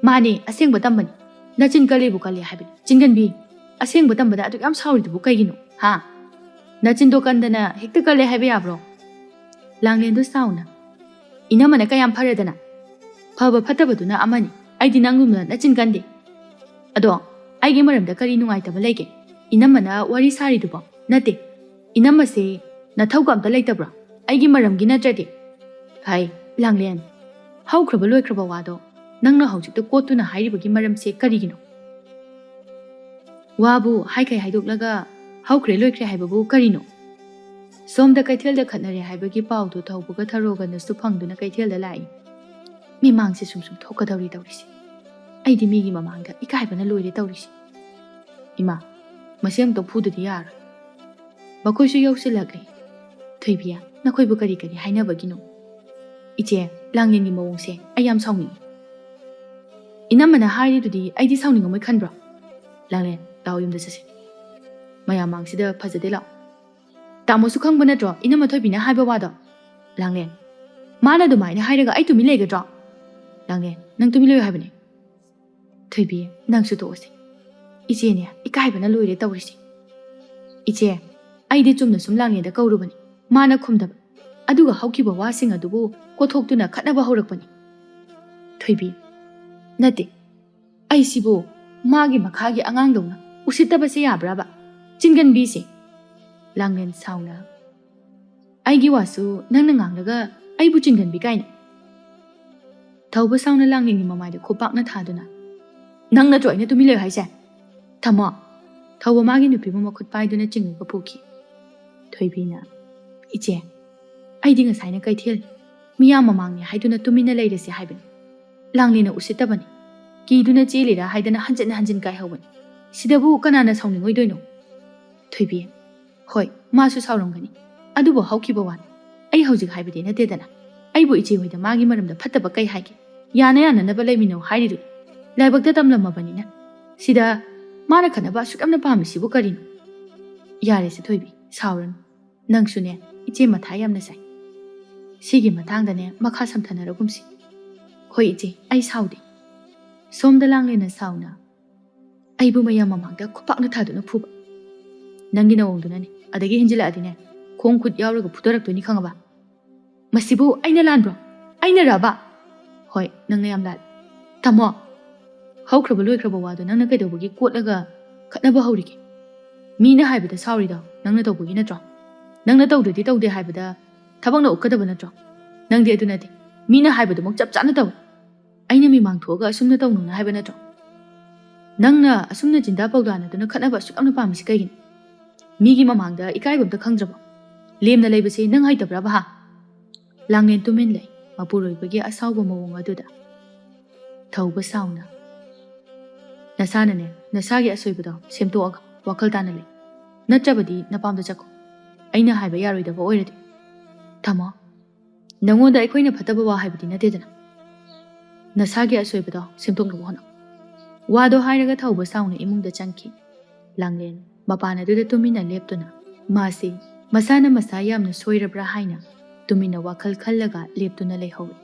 "ꯃꯥꯅꯦ, ꯑꯁꯦꯡꯕ ꯇꯝꯕꯅꯤ꯫ ꯅꯆꯤꯟ ꯀꯜꯂꯦꯕꯨ ꯀꯜꯂꯦ ꯍꯥꯏꯕꯅꯤ꯫ ꯆꯤꯟꯒꯟꯕꯤ, ꯑꯁꯦꯡꯕ ꯇꯝꯕꯗ ꯑꯗꯨꯛ ꯌꯥꯝ ꯁꯥꯎꯔꯤꯗꯨꯕꯨ ꯀꯩꯒꯤꯅꯣ, ꯍꯥ? ꯅꯆꯤꯟꯗꯣ ꯀꯟꯗꯅ ꯍꯦꯛꯇ ꯀꯜꯂꯦ ꯍꯥꯏꯕ ꯌꯥꯕ꯭ꯔꯣ?" ꯂꯥꯡꯂꯦꯟꯗꯨ ꯁꯥꯎꯅ, "ꯏꯅꯝꯃꯅ ꯀꯌꯥꯝ ꯐꯔꯗꯅ? ꯐꯕ ꯐꯠꯇꯕꯗꯨꯅ ꯑꯃꯅꯤ, ꯑꯩꯗꯤ ꯅꯪꯒꯨꯝꯅ ꯅꯆꯤꯟ ꯀꯟꯗꯦ꯫ ꯑꯗꯣ ꯑꯩꯒꯤ ꯃꯔꯝꯗ ꯀꯔꯤ ꯅꯨꯡꯉꯥꯏꯇꯕ ꯂꯩꯒꯦ? ꯏꯅꯝꯃꯅ ꯋꯥꯔꯤ ꯁꯥꯔꯤꯗꯨꯕꯣ?" "ꯅꯠꯇꯦ, ꯏꯅꯝꯃꯁꯦ ꯅꯊꯧꯒ ꯑꯝꯇ ꯂꯩꯇꯕ꯭ꯔꯣ? ꯑꯩꯒꯤ ꯃꯔꯝꯒꯤ ꯅꯠꯇ꯭ꯔꯗꯤ?" "ꯍꯥꯏ, ꯂꯥꯡꯂꯦꯟ, ꯍꯧꯈ꯭ꯔꯕ ꯂꯣꯏꯈ꯭ꯔꯕ ꯋꯥꯗꯣ ꯅꯪꯅ ꯍꯧꯖꯤꯛꯇ ꯀꯣꯠꯇꯨꯅ ꯍꯥꯏꯔꯤꯕꯒꯤ ꯃꯔꯝꯁꯦ ꯀꯔꯤꯒꯤꯅꯣ?" "ꯋꯥꯕꯨ ꯍꯥꯏꯈꯩ ꯍꯥꯏꯗꯣꯛꯂꯒ ꯍꯧꯈ꯭ꯔꯦ ꯂꯣꯏꯈ꯭ꯔꯦ ꯍꯥꯏꯕꯕꯨ ꯀꯔꯤꯅꯣ?" ꯁꯣꯝꯗ ꯀꯩꯊꯦꯜꯗ ꯈꯠꯅꯔꯦ ꯍꯥꯏꯕꯒꯤ ꯄꯥꯎꯗꯨ ꯊꯧꯕꯒ ꯊꯔꯣꯒꯅꯁꯨ ꯐꯪꯗꯨꯅ ꯀꯩꯊꯦꯜꯗ ꯂꯥꯛꯏ꯫ ꯃꯤꯃꯥꯡꯁꯦ ꯁꯨꯝ ꯁꯨꯝ ꯊꯣꯛꯀꯗꯧꯔꯤ ꯇꯧꯔꯤꯁꯦ꯫ ꯑꯩꯗꯤ ꯃꯤꯒꯤ ꯃꯃꯥꯡꯗ ꯏꯀꯥꯏꯕꯅ ꯂꯣꯏꯔꯦ ꯇꯧꯔꯤꯁꯦ꯫ ꯏꯃꯥ, ꯃꯁꯤ ꯑꯃꯨꯛꯇ ꯐꯨꯗꯗꯤ ꯌꯥꯔꯣꯏ꯫ ꯃꯈꯣꯏꯁꯨ ꯌꯧꯁꯤꯜꯂꯛꯂꯦ꯫ "ꯊꯣꯏꯕꯤ, ꯅꯈꯣꯏꯕꯨ ꯀꯔꯤ ꯀꯔꯤ ꯍꯥꯏꯅꯕꯒꯤꯅꯣ?" "ꯏꯆꯦ, ꯂꯥꯡꯂꯦꯟꯒꯤ ꯃꯑꯣꯡꯁꯦ ꯑꯩ ꯌꯥꯝ ꯁꯥꯎꯅꯤꯡꯉꯤ꯫ ꯏꯅꯝꯃꯅ ꯍꯥꯏꯔꯤꯗꯨꯗꯤ ꯑꯩꯗꯤ ꯁꯥꯎꯅꯤꯡꯉꯝꯃꯣꯏ ꯈꯟꯕ꯭ꯔꯣ? ꯂꯥꯡꯂꯦꯟ, ꯂꯥꯛꯑꯣ, ꯌꯨꯝꯗ ꯆꯠꯁꯤ꯫ ꯃꯌꯥꯝ ꯃꯥꯡꯁꯤꯗ ꯐꯖꯗꯦ, ꯂꯥꯛꯑꯣ꯫" "ꯇꯥꯃꯣꯁꯨ ꯈꯪꯕ ꯅꯠꯇ꯭ꯔꯣ ꯏꯅꯝꯃ ꯊꯣꯏꯕꯤꯅ ꯍꯥꯏꯕ ꯋꯥꯗꯣ?" ꯂꯥꯡꯂꯦꯟ, "ꯃꯥꯅ ꯑꯗꯨꯃꯥꯏꯅ ꯍꯥꯏꯔꯒ ꯑꯩ ꯇꯨꯃꯤꯟ ꯂꯩꯒꯗ꯭ꯔꯣ?" ꯂꯥꯡꯂꯦꯟ, "ꯅꯪ ꯇꯨꯃꯤꯟ ꯂꯩꯌꯨ ꯍꯥꯏꯕꯅꯦ꯫" "ꯊꯣꯏꯕꯤ, ꯅꯪꯁꯨ ꯇꯣꯛꯑꯁꯤ꯫ ꯏꯆꯦꯅꯦ, ꯏꯀꯥꯏꯕꯅ ꯂꯣꯏꯔꯦ ꯇꯧꯔꯤꯁꯦ꯫ ꯏꯆꯦ, ꯑꯩꯗꯤ ꯆꯨꯝꯅ ꯁꯨꯝ ꯂꯥꯡꯂꯦꯟꯗ ꯀꯧꯔꯨꯕꯅꯤ, ꯃꯥꯅ ꯈꯨꯝꯗꯕ꯫ ꯑꯗꯨꯒ ꯍꯧꯈꯤꯕ ꯋꯥꯁꯤꯡ ꯑꯗꯨꯕꯨ ꯀꯣꯊꯣꯛꯇꯨꯅ ꯈꯠꯅꯕ ꯍꯧꯔꯛꯄꯅꯤ꯫" ꯊꯣꯏꯕꯤ, "ꯅꯠꯇꯦ, ꯑꯩꯁꯤꯕꯨ ꯃꯥꯒꯤ ꯃꯈꯥꯒꯤ ꯑꯉꯥꯡꯗꯧꯅ ꯎꯁꯤꯠꯇꯕꯁꯦ ꯌꯥꯕ꯭ꯔꯕ? ꯆꯤꯟꯒꯟꯕꯤꯁꯦ꯫" ꯂꯥꯡꯂꯦꯟ ꯁꯥꯎꯅ, "ꯑꯩꯒꯤ ꯋꯥꯁꯨ ꯅꯪꯅ ꯉꯥꯡꯂꯒ ꯑꯩꯕꯨ ꯆꯤꯟꯒꯟꯕꯤ ꯀꯥꯏꯅ?" ꯊꯧꯕ ꯁꯥꯎꯅ ꯂꯥꯡꯂꯦꯟꯒꯤ ꯃꯃꯥꯏꯗ ꯈꯨꯄꯥꯛꯅ ꯊꯥꯗꯨꯅ, "ꯅꯪ ꯅꯠꯇ꯭ꯔꯣ ꯑꯩꯅ ꯇꯨꯃꯤꯟ ꯂꯩꯌꯨ ꯍꯥꯏꯁꯦ? ꯊꯝꯃꯣ!" ꯊꯧꯕ ꯃꯥꯒꯤ ꯅꯨꯄꯤꯕꯨ ꯃꯈꯨꯠ ꯄꯥꯏꯗꯨꯅ ꯆꯤꯡꯉꯒ ꯄꯨꯈꯤ꯫ ꯊꯣꯏꯕꯤꯅ, "ꯏꯆꯦ, ꯑꯩꯗꯤ ꯉꯁꯥꯏꯅ ꯀꯩꯊꯦꯜ ꯃꯤꯌꯥꯝ ꯃꯃꯥꯡꯅꯤ ꯍꯥꯏꯗꯨꯅ ꯇꯨꯃꯤꯟꯅ ꯂꯩꯔꯁꯤ ꯍꯥꯏꯕꯅꯤ꯫ ꯂꯥꯡꯂꯦꯟꯅ ꯎꯁꯤꯠꯇꯕꯅꯤ, ꯀꯤꯗꯨꯅ ꯆꯦꯜꯂꯤꯔꯥ ꯍꯥꯏꯗꯅ ꯍꯟꯖꯤꯟ ꯍꯟꯖꯤꯟ ꯀꯥꯏꯍꯧꯕꯅꯤ꯫ ꯁꯤꯗꯕꯨ ꯀꯅꯥꯅ ꯁꯥꯎꯅꯤꯡꯉꯣꯏꯗꯣꯏꯅꯣ?" ꯊꯣꯏꯕꯤ, ꯍꯣꯏ, ꯃꯥꯁꯨ ꯁꯥꯎꯔꯝꯒꯅꯤ꯫ ꯑꯗꯨꯕꯨ ꯍꯧꯈꯤꯕ ꯋꯥꯅꯤ꯫ ꯑꯩ ꯍꯧꯖꯤꯛ ꯍꯥꯏꯕꯗꯤ ꯅꯠꯇꯦꯗꯅ꯫ ꯑꯩꯕꯨ ꯏꯆꯦ ꯍꯣꯏꯗ ꯃꯥꯒꯤ ꯃꯔꯝꯗ ꯐꯠꯇꯕ ꯀꯩ ꯍꯥꯏꯒꯦ? ꯌꯥꯅ ꯌꯥꯅꯅꯕ ꯂꯩꯃꯤꯟꯅꯧ ꯍꯥꯏꯔꯤꯗꯨ꯫ ꯂꯥꯏꯕꯛꯇ ꯇꯝꯂꯝꯃꯕꯅꯤꯅ꯫ ꯁꯤꯗ ꯃꯥꯅ ꯈꯠꯅꯕ ꯑꯁꯨꯛ ꯌꯥꯝꯅ ꯄꯥꯝꯃꯤꯁꯤꯕꯨ ꯀꯔꯤꯅꯣ? ꯌꯥꯔꯦꯁꯦ ꯊꯣꯏꯕꯤ, ꯁꯥꯎꯔꯅꯨ꯫ ꯅꯪꯁꯨꯅꯦ, ꯏꯆꯦ ꯃꯊꯥ ꯌꯥꯝꯅ ꯁꯥꯏ꯫ ꯁꯤꯒꯤ ꯃꯇꯥꯡꯗꯅꯦ ꯃꯈꯥ ꯁꯝꯊꯅꯔꯒꯨꯝꯁꯤ꯫ ꯍꯣꯏ ꯏꯆꯦ, ꯑꯩ ꯁꯥꯎꯗꯦ꯫ ꯁꯣꯝꯗ ꯂꯥꯡꯂꯦꯟꯅ ꯁꯥꯎꯅ ꯑꯩꯕꯨ ꯃꯌꯥꯝ ꯃꯃꯥꯡꯗ ꯈꯨꯄꯥꯛꯅ ꯊꯥꯗꯨꯅ ꯐꯨꯕ꯫ ꯅꯪꯒꯤ ꯅꯑꯣꯡꯗꯨꯅꯅꯦ, ꯑꯗꯒꯤ ꯍꯦꯟꯖꯤꯜꯂꯛꯑꯗꯤꯅꯦ, ꯈꯣꯡ ꯈꯨꯠ ꯌꯥꯎꯔꯒ ꯐꯨꯊꯔꯛꯇꯣꯏꯅꯤ, ꯈꯪꯉꯕ? ꯃꯁꯤꯕꯨ ꯑꯩꯅ ꯂꯥꯟꯕ꯭ꯔꯣ? ꯑꯩꯅꯔꯕ? ꯍꯣꯏ, ꯅꯪꯅ ꯌꯥꯝ ꯂꯥꯜꯂꯦ꯫ ꯇꯥꯃꯣ, ꯍꯧꯈ꯭ꯔꯕ ꯂꯣꯏꯈ꯭ꯔꯕ ꯋꯥꯗꯣ ꯅꯪꯅ ꯀꯩꯗꯧꯕꯒꯤ ꯀꯣꯠꯂꯒ ꯈꯠꯅꯕ ꯍꯧꯔꯤꯒꯦ? ꯃꯤꯅ ꯍꯥꯏꯕꯗ ꯁꯥꯎꯔꯤꯗꯣ ꯅꯪꯅ ꯇꯧꯕꯒꯤ ꯅꯠꯇ꯭ꯔꯣ? ꯅꯪꯅ ꯇꯧꯗ꯭ꯔꯗꯤ ꯇꯧꯗꯦ ꯍꯥꯏꯕꯗ ꯊꯕꯛꯅ ꯑꯣꯛꯀꯗꯕ ꯅꯠꯇ꯭ꯔꯣ? ꯅꯪꯗꯤ ꯑꯗꯨ ꯅꯠꯇꯦ꯫ ꯃꯤꯅ ꯍꯥꯏꯕꯗꯨꯃꯛ ꯆꯞ ꯆꯥꯅ ꯇꯧꯏ꯫ ꯑꯩꯅ ꯃꯤꯃꯥꯡ ꯊꯣꯛꯑꯒ ꯑꯁꯨꯝꯅ ꯇꯧꯅꯨꯅ ꯍꯥꯏꯕ ꯅꯠꯇ꯭ꯔꯣ? ꯅꯪꯅ ꯑꯁꯨꯝꯅ ꯆꯤꯟꯗꯥ ꯄꯥꯎꯗꯥꯅꯗꯨꯅ ꯈꯠꯅꯕ ꯑꯁꯨꯛ ꯌꯥꯝꯅ ꯄꯥꯝꯃꯤꯁꯤ ꯀꯩꯒꯤꯅꯣ? ꯃꯤꯒꯤ ꯃꯃꯥꯡꯗ ꯏꯀꯥꯏꯕ ꯑꯝꯇ ꯈꯪꯗ꯭ꯔꯕꯣ? ꯂꯦꯝꯅ ꯂꯩꯕꯁꯦ ꯅꯪ ꯍꯩꯇꯕ꯭ꯔꯕ, ꯍꯥ? ꯂꯥꯡꯂꯦꯟ ꯇꯨꯃꯤꯟ ꯂꯩ, ꯃꯄꯨꯔꯣꯏꯕꯒꯤ ꯑꯁꯥꯎꯕ ꯃꯑꯣꯡ ꯑꯗꯨꯗ꯫ ꯊꯧꯕ ꯁꯥꯎꯅ, ꯅꯁꯥꯅꯅꯦ, ꯅꯁꯥꯒꯤ ꯑꯁꯣꯏꯕꯗꯣ ꯁꯦꯝꯗꯣꯛꯑꯒ ꯋꯥꯈꯜ ꯇꯥꯅ ꯂꯩ꯫ ꯅꯠꯇ꯭ꯔꯕꯗꯤ ꯅꯄꯥꯝꯗ ꯆꯠꯈꯣ꯫ ꯑꯩꯅ ꯍꯥꯏꯕ ꯌꯥꯔꯣꯏꯗꯕ ꯑꯣꯏꯔꯗꯤ꯫ ꯇꯥꯃꯣ, ꯅꯉꯣꯟꯗ ꯑꯩꯈꯣꯏꯅ ꯐꯠꯇꯕ ꯋꯥ ꯍꯥꯏꯕꯗꯤ ꯅꯠꯇꯦꯗꯅ꯫ ꯅꯁꯥꯒꯤ ꯑꯁꯣꯏꯕꯗꯣ ꯁꯦꯝꯗꯣꯛꯅꯕ ꯍꯣꯠꯅꯧ꯫ ꯋꯥꯗꯣ ꯍꯥꯏꯔꯒ ꯊꯧꯕ ꯁꯥꯎꯅ ꯏꯃꯨꯡꯗ ꯆꯪꯈꯤ꯫ ꯂꯥꯡꯂꯦꯟ ꯃꯄꯥꯟ ꯑꯗꯨꯗ ꯇꯨꯃꯤꯟꯅ ꯂꯦꯞꯇꯨꯅ, ꯃꯥꯁꯤ ꯃꯁꯥꯅ ꯃꯁꯥ ꯌꯥꯝꯅ ꯁꯣꯏꯔꯕ꯭ꯔꯥ ꯍꯥꯏꯅ ꯇꯨꯃꯤꯟꯅ ꯋꯥꯈꯜ ꯈꯜꯂꯒ ꯂꯦꯞꯇꯨꯅ ꯂꯩꯍꯧꯏ꯫